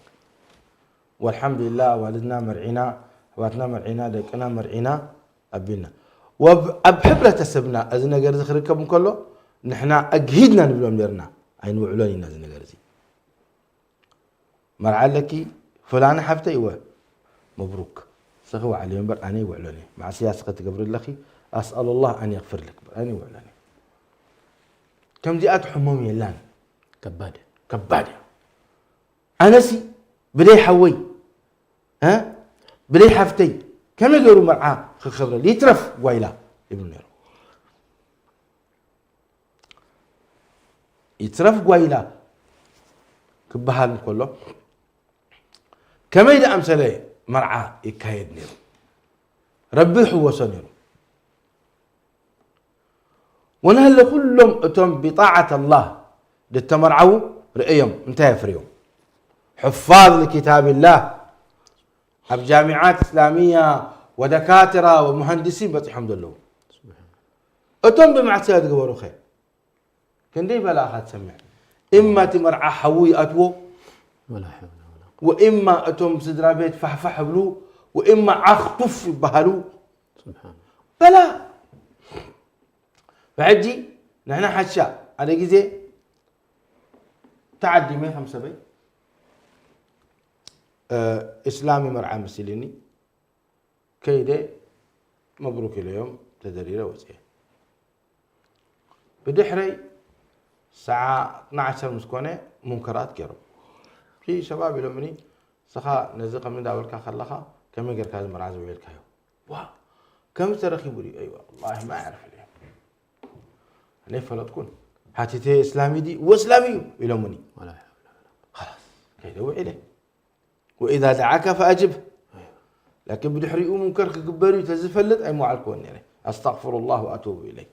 ወልሓምዱሊላህ ኣዋልድና መርዒና፣ ኣሕዋትና መርዒና፣ ደቅና መርዒና፣ ኣቢልና። ወብ-፣ ኣብ ሕብረተሰብና እዚ ነገር እዚ ክርከብ እንከሎ፣ ንሕና ኣግሂድና ንብሎም ነርና፣ ኣይንውዕሎን ኢና እዚ ነገር እዚ። መርዓ ኣለኪ፣ ፍላኒ ሓፍተይ፣ እወ፣ መብሩክ። ንስኺ ውዓሊ እምበር ኣነ ይውዕሎን እየ። ማዕስያ ንስኺ ትገብሪ ኣለኺ፣ ኣስኣሉላህ ኣን የግፍር ለክ፣ ኣነ ይውዕሎን እየ። ከምዚኣ ትሕሞም የላን። ከባድ። ከባድ እያ። ኣነሲ ብደይ ሓወይ፣ እ? ብደይ ሓፍተይ፣ ከመይ ገይሩ መርዓ ክኸብረል? ይትረፍ ጓይላ ይብሉ ነይሮም። ይትረፍ ጓይላ ክበሃል እንከሎ፣ ከመይ ደኣምሰለ መርዓ ይካየድ ነይሩ? ረቢ ይሕወሶ ነይሩ። ወናለ ኩሎም እቶም ብጣዓት ኣላህ ዝተመርዓዉ ርእዮም እንታይ ኣፍርዮም? ሕፋዝ ልኪታብላህ ኣብ ጃሚዓት እስላሚያ ወደካትራ ወሙሃንዲሲን በፂሖም ዘለዉ። እቶም ብማዕስያ ዝገበሩ ኸ ክንደይ በላእኻ ትሰምዕ? እማ እቲ መርዓ ሓዉ ይኣትዎ፣ ወላ ሓውላ ወላ ቁወተ። ወእማ እቶም ስድራ ቤት ፋሕፋሕ እብሉ፣ ወእማ ዓኽ ቱፍ ይበሃሉ። ስብሓን። በላ። ብሕጂ ንሕና ሓሻ ሓደ ግዜ ተዓዲመ ከም ሰበይ፣ እ፣ እስላሚ መርዓ መሲልኒ ከይደ መብሩክ ኢለዮም ተደሪረ ወፅየ። ብድሕረይ ሰዓ ዓሰርተ ምስ ኮነ ሙንከራት ገይሮም። እቲ ሸባብ ኢሎምኒ፣ "ንስኻ ነዚ ከም እንዳበልካ ከለኻ ከመይ ጌርካ እዚ መርዓ እዚ ውዒልካዮ?" ዋ፣ ከምዚ ተረኺቡ ድዩ? ኣይዋ፣ ወላሂ ማ ያዕርፍ ኢለ። ኣነ ኣይፈለጥኩን። ሓቲተ፣ "እስላሚ ድዩ?" "እወ፣ እስላሚ እዩ" ኢሎምኒ። ወላ ሓውላ ወላ ቁወተ። ኸላስ፣ ከይደ ውዒለ። "ወኢዛ ደዓካ ፈኣጅብ." ላኪን ብድሕሪኡ ሙንከር ክግበር እዩ ተዝፈልጥ ኣይመዋዓልክዎን ነይረ። ኣስተግፍሩላህ ወኣቱቡ ኢለይ።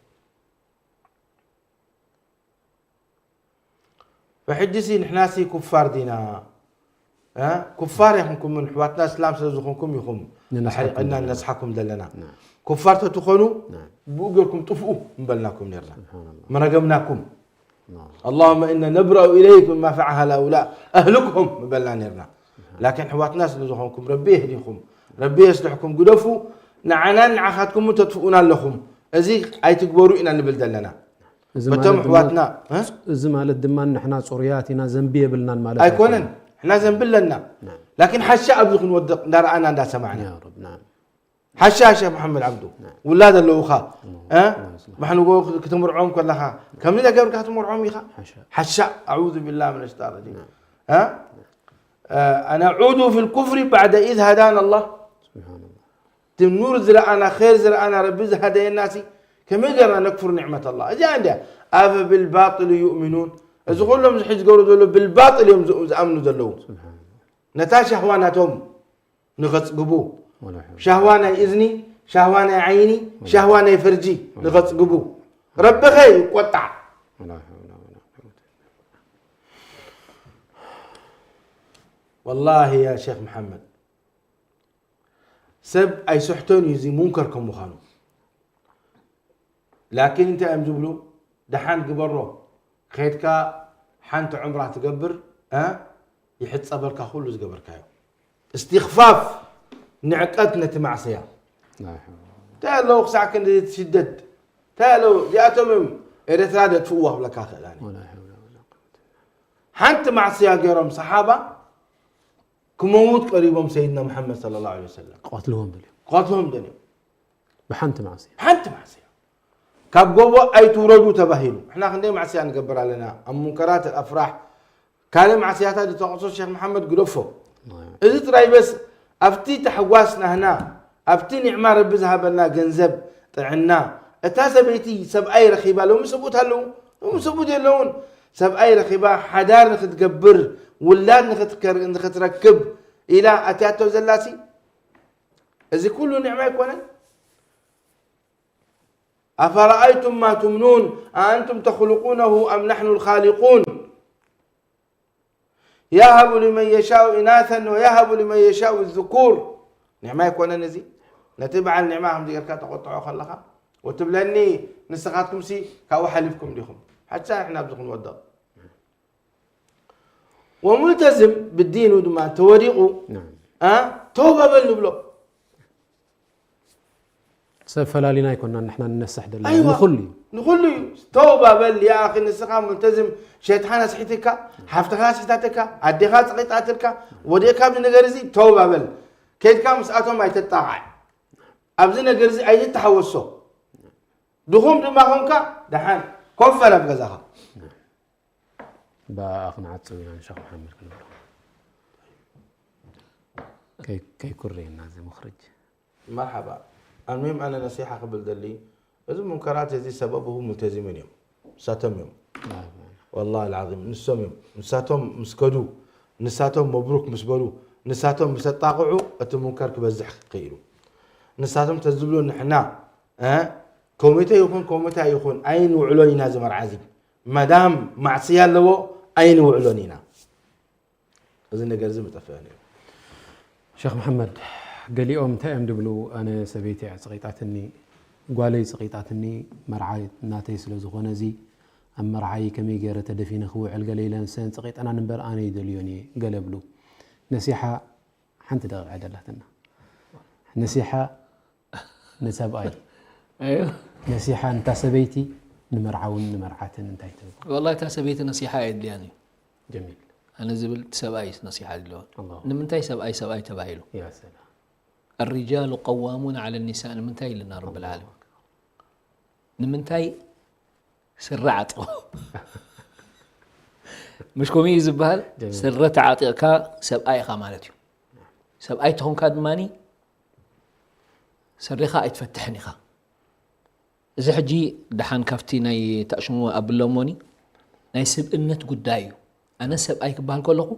ፈሕጂሲ ንሕናሲ ኩፋር ዲና? እ? ኩፋር ኢኹምኩምን፣ ኣሕዋትና እስላም ስለ ዝኾንኩም ኢኹም ንነስሓኩም ኣሕሪቕና ዘለና። ነስሓኩም ዘለና። ናም። ኩፋር ተትኾኑ፣ ናም። ብኡ ጌርኩም ጥፍኡ ምበልናኩም ነርና። ስብሓንላህ። ምረገምናኩም። ናም። اللهم إنا نبرأ إليك مما فعل هؤلاء، أهلكهم ምበልና ነርና። ናም። ላኪን ኣሕዋትና ስለ ዝኾንኩም፣ ረቢ የህዲኹም፣ ረቢ የስልሕኩም፣ ግደፉ፣ ንዓናን ንዓኻትኩምን ተጥፍኡና ኣለኹም። እዚ ኣይትግበሩ ኢና ንብል ዘለና። እዚ በቶም ማለት ድማ ኣሕዋትና፣ እ? እዚ ማለት ድማ ንሕና ጽሩያት ኢና፣ ዘንቢ የብልናን ማለት ኣይኮነን። ኣይኮነን። ንሕና ዘንቢ ኣለና። ላኪን ሓሻ ኣብዚ ክንወድቕ እንዳረኣና እንዳሰማዕና ሓሻ ሸ መሓመድ ዓብዱ ውላድ ኣለውኻ። ማሕንጎ ክትምርዖም ከለኻ ከምዚ ነገር ገብርካ ክትምርዖም ኢኻ። ሓሻ ኣዑዙ ቢላህ ምን ሸጣን ረጂም። ኣና ዑዱ ፊ ልኩፍሪ ባዕደ ኢዝ ሃዳና ኣላህ። እቲ ኑር ዝረኣና ር ዝረኣና ረቢ ዝሃደየና ሲ ከመይ ገርና ነክፍር ኒዕመት ኣላ? እዚኣ እንዲያ ኣፈ ብልባጥል ዩእሚኑን። እዚ ኩሎም ዝሕጅ ገብሩ ዘሎ ብልባጥል እዮም ዝኣምኑ ዘለዉ። ነታ ሻህዋ ናቶም ንኸጽግቡ፣ ሻህዋ ናይ እዝኒ፣ ሻህዋ ናይ ዓይኒ፣ ሻህዋ ናይ ፈርጂ ንኸጽግቡ። ረብኸ ይቆጣዕ። ወላሂ ያ ሸክ መሓመድ፣ ሰብ ኣይስሕቶን እዩ እዚ ሙንከር ከም ምዃኑ። ላኪን እንታይ እዮም ዝብሉ? ደሓን ግበሮ፣ ኸድካ ሓንቲ ዑምራ ትገብር፣ እ? ይሕጸበልካ ኩሉ ዝገበርካዮ። እስትኽፋፍ፣ ንዕቀት ነቲ ማዕሰያ። እንታይ ኣለዉ ክሳዕ ክንዲ ትሽደድ? እንታይ ኣለዉ? እዚኣቶም እዮም ኤረትራ ደጥፍእዋ ክብለካ ክእል ኣነ። ሓንቲ ማዕሰያ ገይሮም ሰሓባ ክመውት ቀሪቦም ሰይድና መሓመድ ሰለላሁ ዐለይሂ ወሰለም። ክቐትልዎም ደልዮም። ክቐትልዎም ደልዮም። ብሓንቲ ማዕስያ። ሓንቲ ማዕስያ። ካብ ጎቦ ኣይትውረዱ ተባሂሉ። ንሕና ክንደይ ማዕስያ ንገብር ኣለና። ኣብ ሙንከራት ኣፍራሕ ካልእ ማዕስያታት ዝተቐሶ ሸክ መሓመድ ግደፎ። እዚ ጥራይ በስ ኣብቲ ታሕጓስ ናህና ኣብቲ ኒዕማ ረቢ ዝሃበና ገንዘብ፣ ጥዕና፣ እታ ሰበይቲ ሰብኣይ ረኺባ፣ ሎሚ ሰብኡት ኣለዉ፣ ሎሚ ሰብኡት የለዉን። ሰብኣይ ረኺባ፣ ሓዳር ንኽትገብር፣ ውላድ ንኽትከር-፣ ንኽትረክብ ኢላ ኣትያቶ ዘላሲ፣ እዚ ኩሉ ኒዕማ ኣይኮነን? ኣፈረኣይቱም ማ ቱምኑን ኣኣንቱም ተኽልቁነሁ ኣም ናሕኑ ልኻሊቁን። የሃቡ ሊመን የሻኡ ኢናተን ወየሃቡ ሊመን የሻኡ ዙኩር። ኒዕማ ኣይኮነን እዚ? ነቲ በዓል ኒዕማ ከምዚ ጌርካ ተቆጥዖ ከለኻ ወትብለኒ ንስኻትኩምሲ ካብኡ ሓሊፍኩም ዲኹም? ሓቻ ንሕና ኣብዚ ክንወድቕ። ወሙልተዝም ብዲኑ ድማ ተወዲቑ፣ ናም። ኣ፣ ተውባ በል ንብሎ። ሰብ ፈላሊና ኣይኮናን ንሕና ንነስሕ ዘለና። ኣይዋ። ንኹሉ እዩ። ንኹሉ እዩ። ተውባ በል፣ ያ ኣኺ፣ ንስኻ ሙልተዝም፣ ሸይጥሓን ኣስሒትካ፣ ሓፍትኻ ኣስሒታትካ፣ ኣዴኻ ጸቒጣትልካ፣ ወዲቕካ ኣብዚ ነገር እዚ ተውባ በል። ከይድካ ምስኣቶም ኣይትጣቓዕ። ኣብዚ ነገር እዚ ኣይትተሓወሶ። ድኹም ድማ ኾንካ፣ ደሓን ኮፍ በል ኣብ ገዛኻ። ብኣኣ ክንዓጽው ኢና ንሸኽ መሓመድ ክንብሎ። ከይ-፣ ከይኩርየና እዚ ሙኽርጅ። መርሓባ። ኣልሙሂም ኣነ ነሲሓ ክብል ደሊ፣ እዚ ሙንከራት እዚ ሰበብሁ ሙልተዚምን እዮም። ንሳቶም እዮም። ወላሂ ኣልዓዚም ንሶም እዮም። ንሳቶም ምስ ከዱ፣ ንሳቶም መብሩክ ምስ በሉ፣ ንሳቶም ምስ ኣጣቕዑ እቲ ሙንከር ክበዝሕ ክኢሉ። ንሳቶም ተዝብሉ ንሕና፣ እ፣ ኮሚቴ ይኹን ኮሚቴ ይኹን ኣይንውዕሎን ኢና እዚ መርዓ እዚ። መዳም ማዕስያ ኣለዎ ኣይንውዕሎን ኢና። እዚ ነገር እዚ ምጠፍአ ነይሩ። ሸኽ መሓመድ፣ ገሊኦም እንታይ እዮም ድብሉ? ኣነ ሰበይቲ እያ ጸቒጣትኒ፣ ጓለይ ጸቒጣትኒ፣ መርዓይ ናተይ ስለ ዝኾነ እዚ ኣብ መርዓይ ከመይ ገይረ ተደፊነ ክውዕል ገለ ኢለን ሰን ጸቒጠናን እምበር ኣነ ይደልዮን እየ ገለ ብሉ። ነሲሓ ሓንቲ ደቂቕ ዕደላትና። ነሲሓ ንሰብኣይ፣ ኣዮ። ነሲሓ ንታ ሰበይቲ፣ ንመርዓውን ንመርዓትን እንታይ ትብል? ወላሂ እታ ሰበይቲ ነሲሓ ኣየድልያን እዩ። ጀሚል። ኣነ ዝብል እቲ ሰብኣይ እዩ ነሲሓ ድለዎ። ኣላሁ። ንምንታይ ሰብኣይ ሰብኣይ ተባሂሉ? ያ ሰላም። الرجال قوامون على النساء ንምንታይ ኢልና ረብል ዓለሚን? ንምንታይ ስረ ዓጥቑ? ምሽ ከምኡ እዩ ዝበሃል? ጀሚል። ስረ ተዓጢቕካ ሰብኣይ ኢኻ ማለት እዩ። ሰብኣይ ተኾንካ ድማኒ ስረኻ ኣይትፈትሕን ኢኻ። እዚ ሕጂ ደሓን ካብቲ ናይ ተኣሽሙ ኣብሎሞኒ ናይ ስብእነት ጉዳይ እዩ። ኣነ ሰብኣይ ክበሃል ከለኹ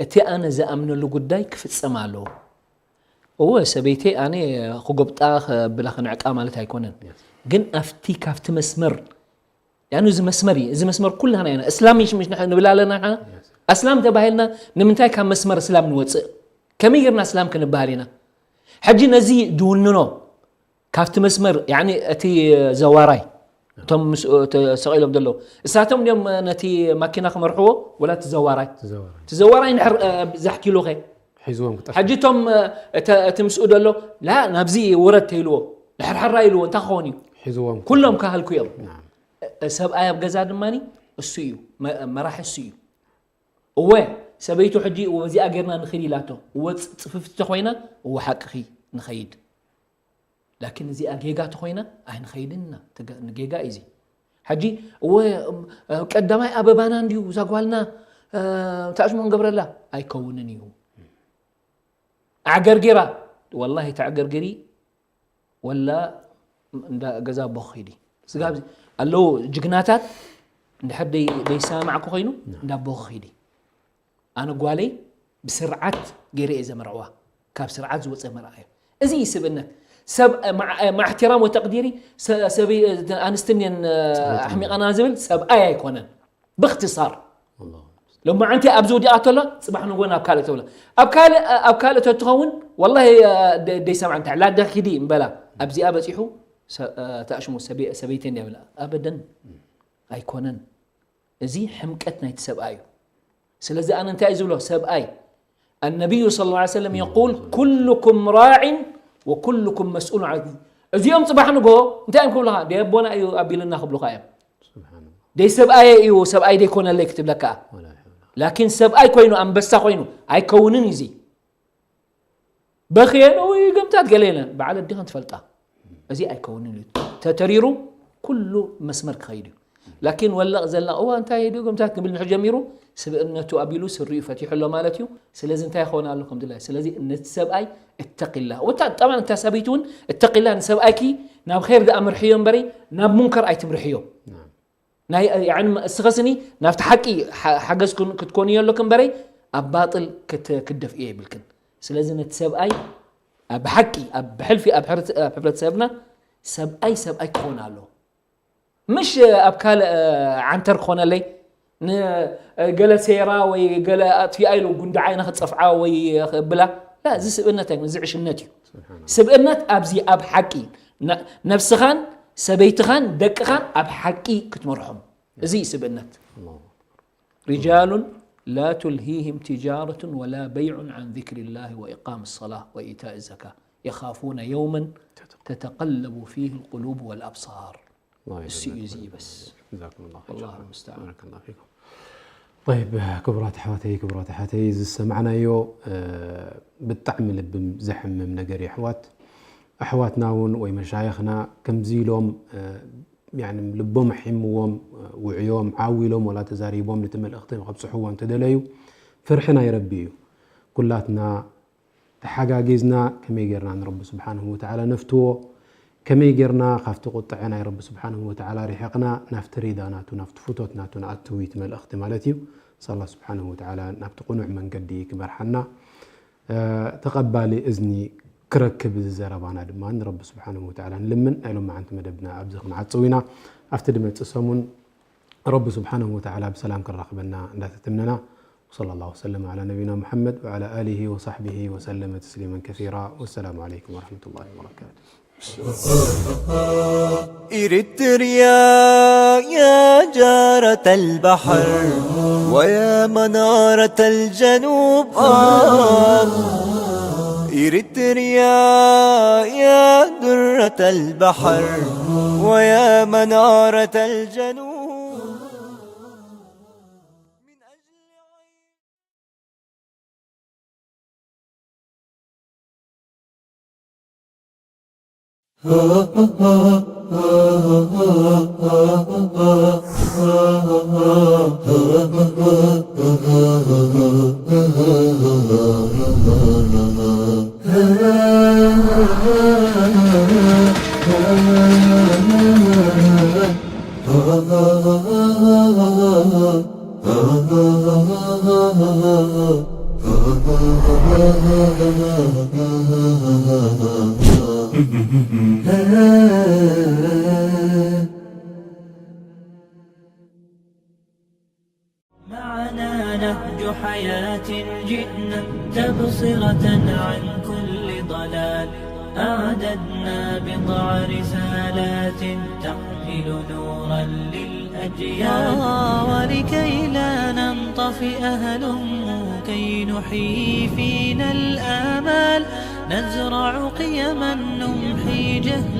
እቲ ኣነ ዝኣምነሉ ጉዳይ ክፍጸም ኣለዎ። እወ ሰበይተይ ኣነ ክጎብጣ፣ ከብላ፣ ክንዕቃ ማለት ኣይኮነን። Yes። ግን ኣብቲ ካብቲ መስመር፣ ያኑ እዚ መስመር እዩ። እዚ መስመር ኩላና ኢና እስላም ምሽ፣ ምሽ ንብል ኣለና። ንሕና ኣስላም ተባሂልና ንምንታይ ካብ መስመር እስላም ንወጽእ? ከመይ ጌርና እስላም ክንበሃል ኢና? ሕጂ ነዚ ድውንኖ ካብቲ መስመር፣ ያኒ እቲ ዘዋራይ፣ እቶም ምስኡ ተሰቒሎም ዘለዉ፣ እሳቶም ድዮም ነቲ ማኪና ክመርሕዎ ወላ እቲ ዘዋራይ? እቲ ዘዋራይ። እቲ ዘዋራይ እንድሕር፣ እ፣ ዛሕኪሉኸ? ሒዝዎም ክጠፍእ። ሕጂ እቶም፣ እ፣ እተ-፣ እቲ ምስኡ ዘሎ፣ ላ፣ ናብዚ ውረድ ተይልዎ፣ ድሕርሕራ ኢልዎ፣ እንታይ ክኸውን እዩ? ሒዝዎም ኩሎም ክጠፍእ። ክሃልኩ እዮም። ናም። እ፣ ሰብኣይ ኣብ ገዛ ድማኒ እሱ እዩ፣ መ-፣ መራሒ እሱ እዩ። እወ፣ ሰበይቱ ሕጂ እወ እዚኣ ጌርና ንኽድ ኢላቶ፣ እወ ጽ-፣ ጽፍፍቲ ተኾይና፣ እወ ሓቅኺ ንኸይድ። ላኪን እዚኣ ጌጋ ተኾይና ኣይንኸይድን ኢና። ትገ-፣ ንጌጋ እዩ እዚ። ሕጂ እወ፣ እም፣ እ፣ ቀዳማይ ኣበባና እንድዩ፣ እዛ ጓልና፣ እ፣ ታሽሞ ንገብረላ። ኣይከውንን እዩ። ኣዕገርጊራ፣ ወላሂ ተዕገርግሪ፣ ወላ እንዳ ገዛ ኣቦኺ ኺዲ። ስጋብ ኣለዉ ጅግናታት፣ እንድሕር ደይ-፣ ደይሰማማዕኩ ኮይኑ፣ እንዳ ኣቦኺ ኺዲ። ኣነ ጓለይ ብስርዓት ገይረ እየ ዘመርዕዋ። ካብ ስርዓት ዝወፀ መርዓ እዩ። እዚ እዩ ስብእነት። ሰብ፣ መዓ-፣ መዓ እሕትራም ወተቕዲሪ፣ ሰ-፣ ሰበይ-፣ ኣንስትን እየን፣ ኣሕሚቐና ዝብል ሰብኣይ ኣይኮነን። ብእክትሳር። ኣላሁ። ሎማዓንቲ ኣብዚ ወዲቓቶ ኣላ፣ ጽባሕ ንግሆ ናብ ካልእ ተብላ። ኣብ ካልእ፣ ኣብ ካልእ ተትኸውን፣ ወላሂ፣ ደ-፣ ደይሰምዓ እንታይ፣ ላዳ ኪዲ እምበላ። ኣብዚኣ በጺሑ፣ ሰ-፣ ተኣሽሙ ሰበ-፣ ሰበይተን እያ ብላ። ኣበደን። ኣይኮነን። እዚ ሕምቀት ናይቲ ሰብኣይ እዩ። ስለዚ ኣነ እንታይ እዩ ዝብሎ? ሰብኣይ፣ النبي صلى الله عليه وسلم يقول: "كلكم راع وكلكم مسؤول عن"። እዚኦም ጽባሕ ንግሆ እንታይ እዮም ክብሉኻ? ደይ ኣቦና እዩ ኣቢልና ክብሉኻ እዮም። ስብሓንላህ። ደይ ሰብኣየ እዩ፣ ሰብኣይ ደይኮነለይ ክትብለካ። ወላ ሓውላ። ላኪን ሰብኣይ ኮይኑ፣ ኣንበሳ ኮይኑ ኣይከውንን እዩ እዚ። በኽየን ወይ ገምታት ገለ የለን፣ በዓል ኣዲኽን ትፈልጣ። እዚ ኣይከውንን እዩ። ተተሪሩ ኩሉ መስመር ክኸይድ እዩ። ላኪን ወለቕ ዘለቕ፣ እዋ እንታይ እዩ ገምታት ክብል ንሕ ጀሚሩ፣ ስብእነቱ ኣቢሉ፣ ስሪኡ ፈቲሑ ኣሎ ማለት እዩ። ስለዚ እንታይ ይኸውን ኣሎ ከም ድላይ? ስለዚ ነቲ ሰብኣይ እተቂላ። ወታ-፣ ጠብዓን እታ ሰበይቲ እውን እተቂላ፣ ንሰብኣይኪ ናብ ኸይር ደኣ ምርሕዮ እምበሪ፣ ናብ ሙንከር ኣይትምርሕዮ። ናም። ናይ፣ ያዕኒ፣ እስኸስኒ ናብቲ ሓቂ ሓ-፣ ሓገዝ ክን-፣ ክትኮንዮ ኣለክ እምበረይ፣ ኣብ ባጥል ክት-፣ ክትደፍእዮ የብልክን። ስለዚ ነቲ ሰብኣይ ኣብ ሓቂ፣ ኣብ ብሕልፊ ኣብ ሕብረት-፣ ኣብ ሕብረተሰብና ሰብኣይ ሰብኣይ ክኾን ኣለዎ። ምሽ ኣብ ካልእ ዓንተር ክኾነለይ፣ ን-፣ ገለ ሴራ ወይ ገለ ኣጥፊኣ ኢሉ ጉንዲ ዓይና ክትጸፍዓ ወይ ክብላ። ላ፣ እዚ ስብእነት ኣይኮን፣ እዚ ዕሽነት እዩ። ስብሓንላህ። ስብእነት ኣብዚ ኣብ ሓቂ፣ ነ-፣ ነብስኻን ሰበይትኻን ደቅኻን ኣብ ሓቂ ክትመርሖም። እዚ እዩ ስብእነት። ኣላሁ ኣክበር። رجال لا تلهيهم تجارة ولا بيع عن ذكر الله وإقام الصلاة وإيتاء الزكاة يخافون يوما تتقلب فيه القلوب والأبصار. الله እሱ እዩ يجزاك እዚ خيرا. ይበስ። جزاكم الله خيرا. والله المستعان. بارك الله فيكم. طيب، ክቡራት ኣሕዋተይ፣ ክቡራት ኣሓተይ፣ ዝሰማዕናዮ፣ እ፣ ብጣዕሚ ልቢ ዘሕምም ነገር እዩ ኣሕዋት። ኣሕዋትና እውን ወይ መሻይኽና ከምዚ ኢሎም፣ እ፣ ያኒ ልቦም ኣሒምዎም፣ እ፣ ውዕዮም ዓው ኢሎም ወላ ተዛሪቦም ነቲ መልእኽቲ ከብጽሕዎ እንተደለዩ፣ ፍርሒ ናይ ረቢ እዩ። ኩላትና ተሓጋጊዝና ከመይ ጌርና ንረቢ ስብሓንሁ ወተዓላ ነፍትዎ፣ ከመይ ጌርና ካብቲ ቁጥዐ ናይ ረቢ ስብሓንሁ ወተዓላ ርሒቕና ናብቲ ሪዳ ናቱ፣ ናብቲ ፍቶት ናቱ ንኣትው እቲ መልእኽቲ ማለት እዩ። ንስኣላህ ስብሓንሁ ወተዓላ ናብቲ ቅኑዕ መንገዲ ክመርሓና፣ እ፣ ተቐባሊ እዝኒ ክረክብ እዚ ዘረባና ድማ ንረቢ ስብሓንሁ ወተዓላ ንልምን። ናይ ሎማዓንቲ መደብና ኣብዚ ክንዓጽው ኢና። ኣብቲ ድመጽእ ሰሙን ረቢ ስብሓንሁ ወተዓላ ብሰላም ክራኽበና እንዳተተምነና፣ وصلى الله وسلم على نبينا محمد وعلى آله وصحبه وسلم تسليما كثيرا. والسلام عليكم ورحمة الله وبركاته. إريتريا يا جارة البحر ويا منارة الجنوب، آه. إريتريا يا درة البحر ويا منارة الجنوب. معنا نهج حياة، جئنا تبصرة عن كل ضلال، أعددنا بضع رسالات تحمل نورا للأجيال. آه، ولكي لا ننطفئ هلموا كي نحيي فينا الآمال، نزرع قيما نمحي جهلا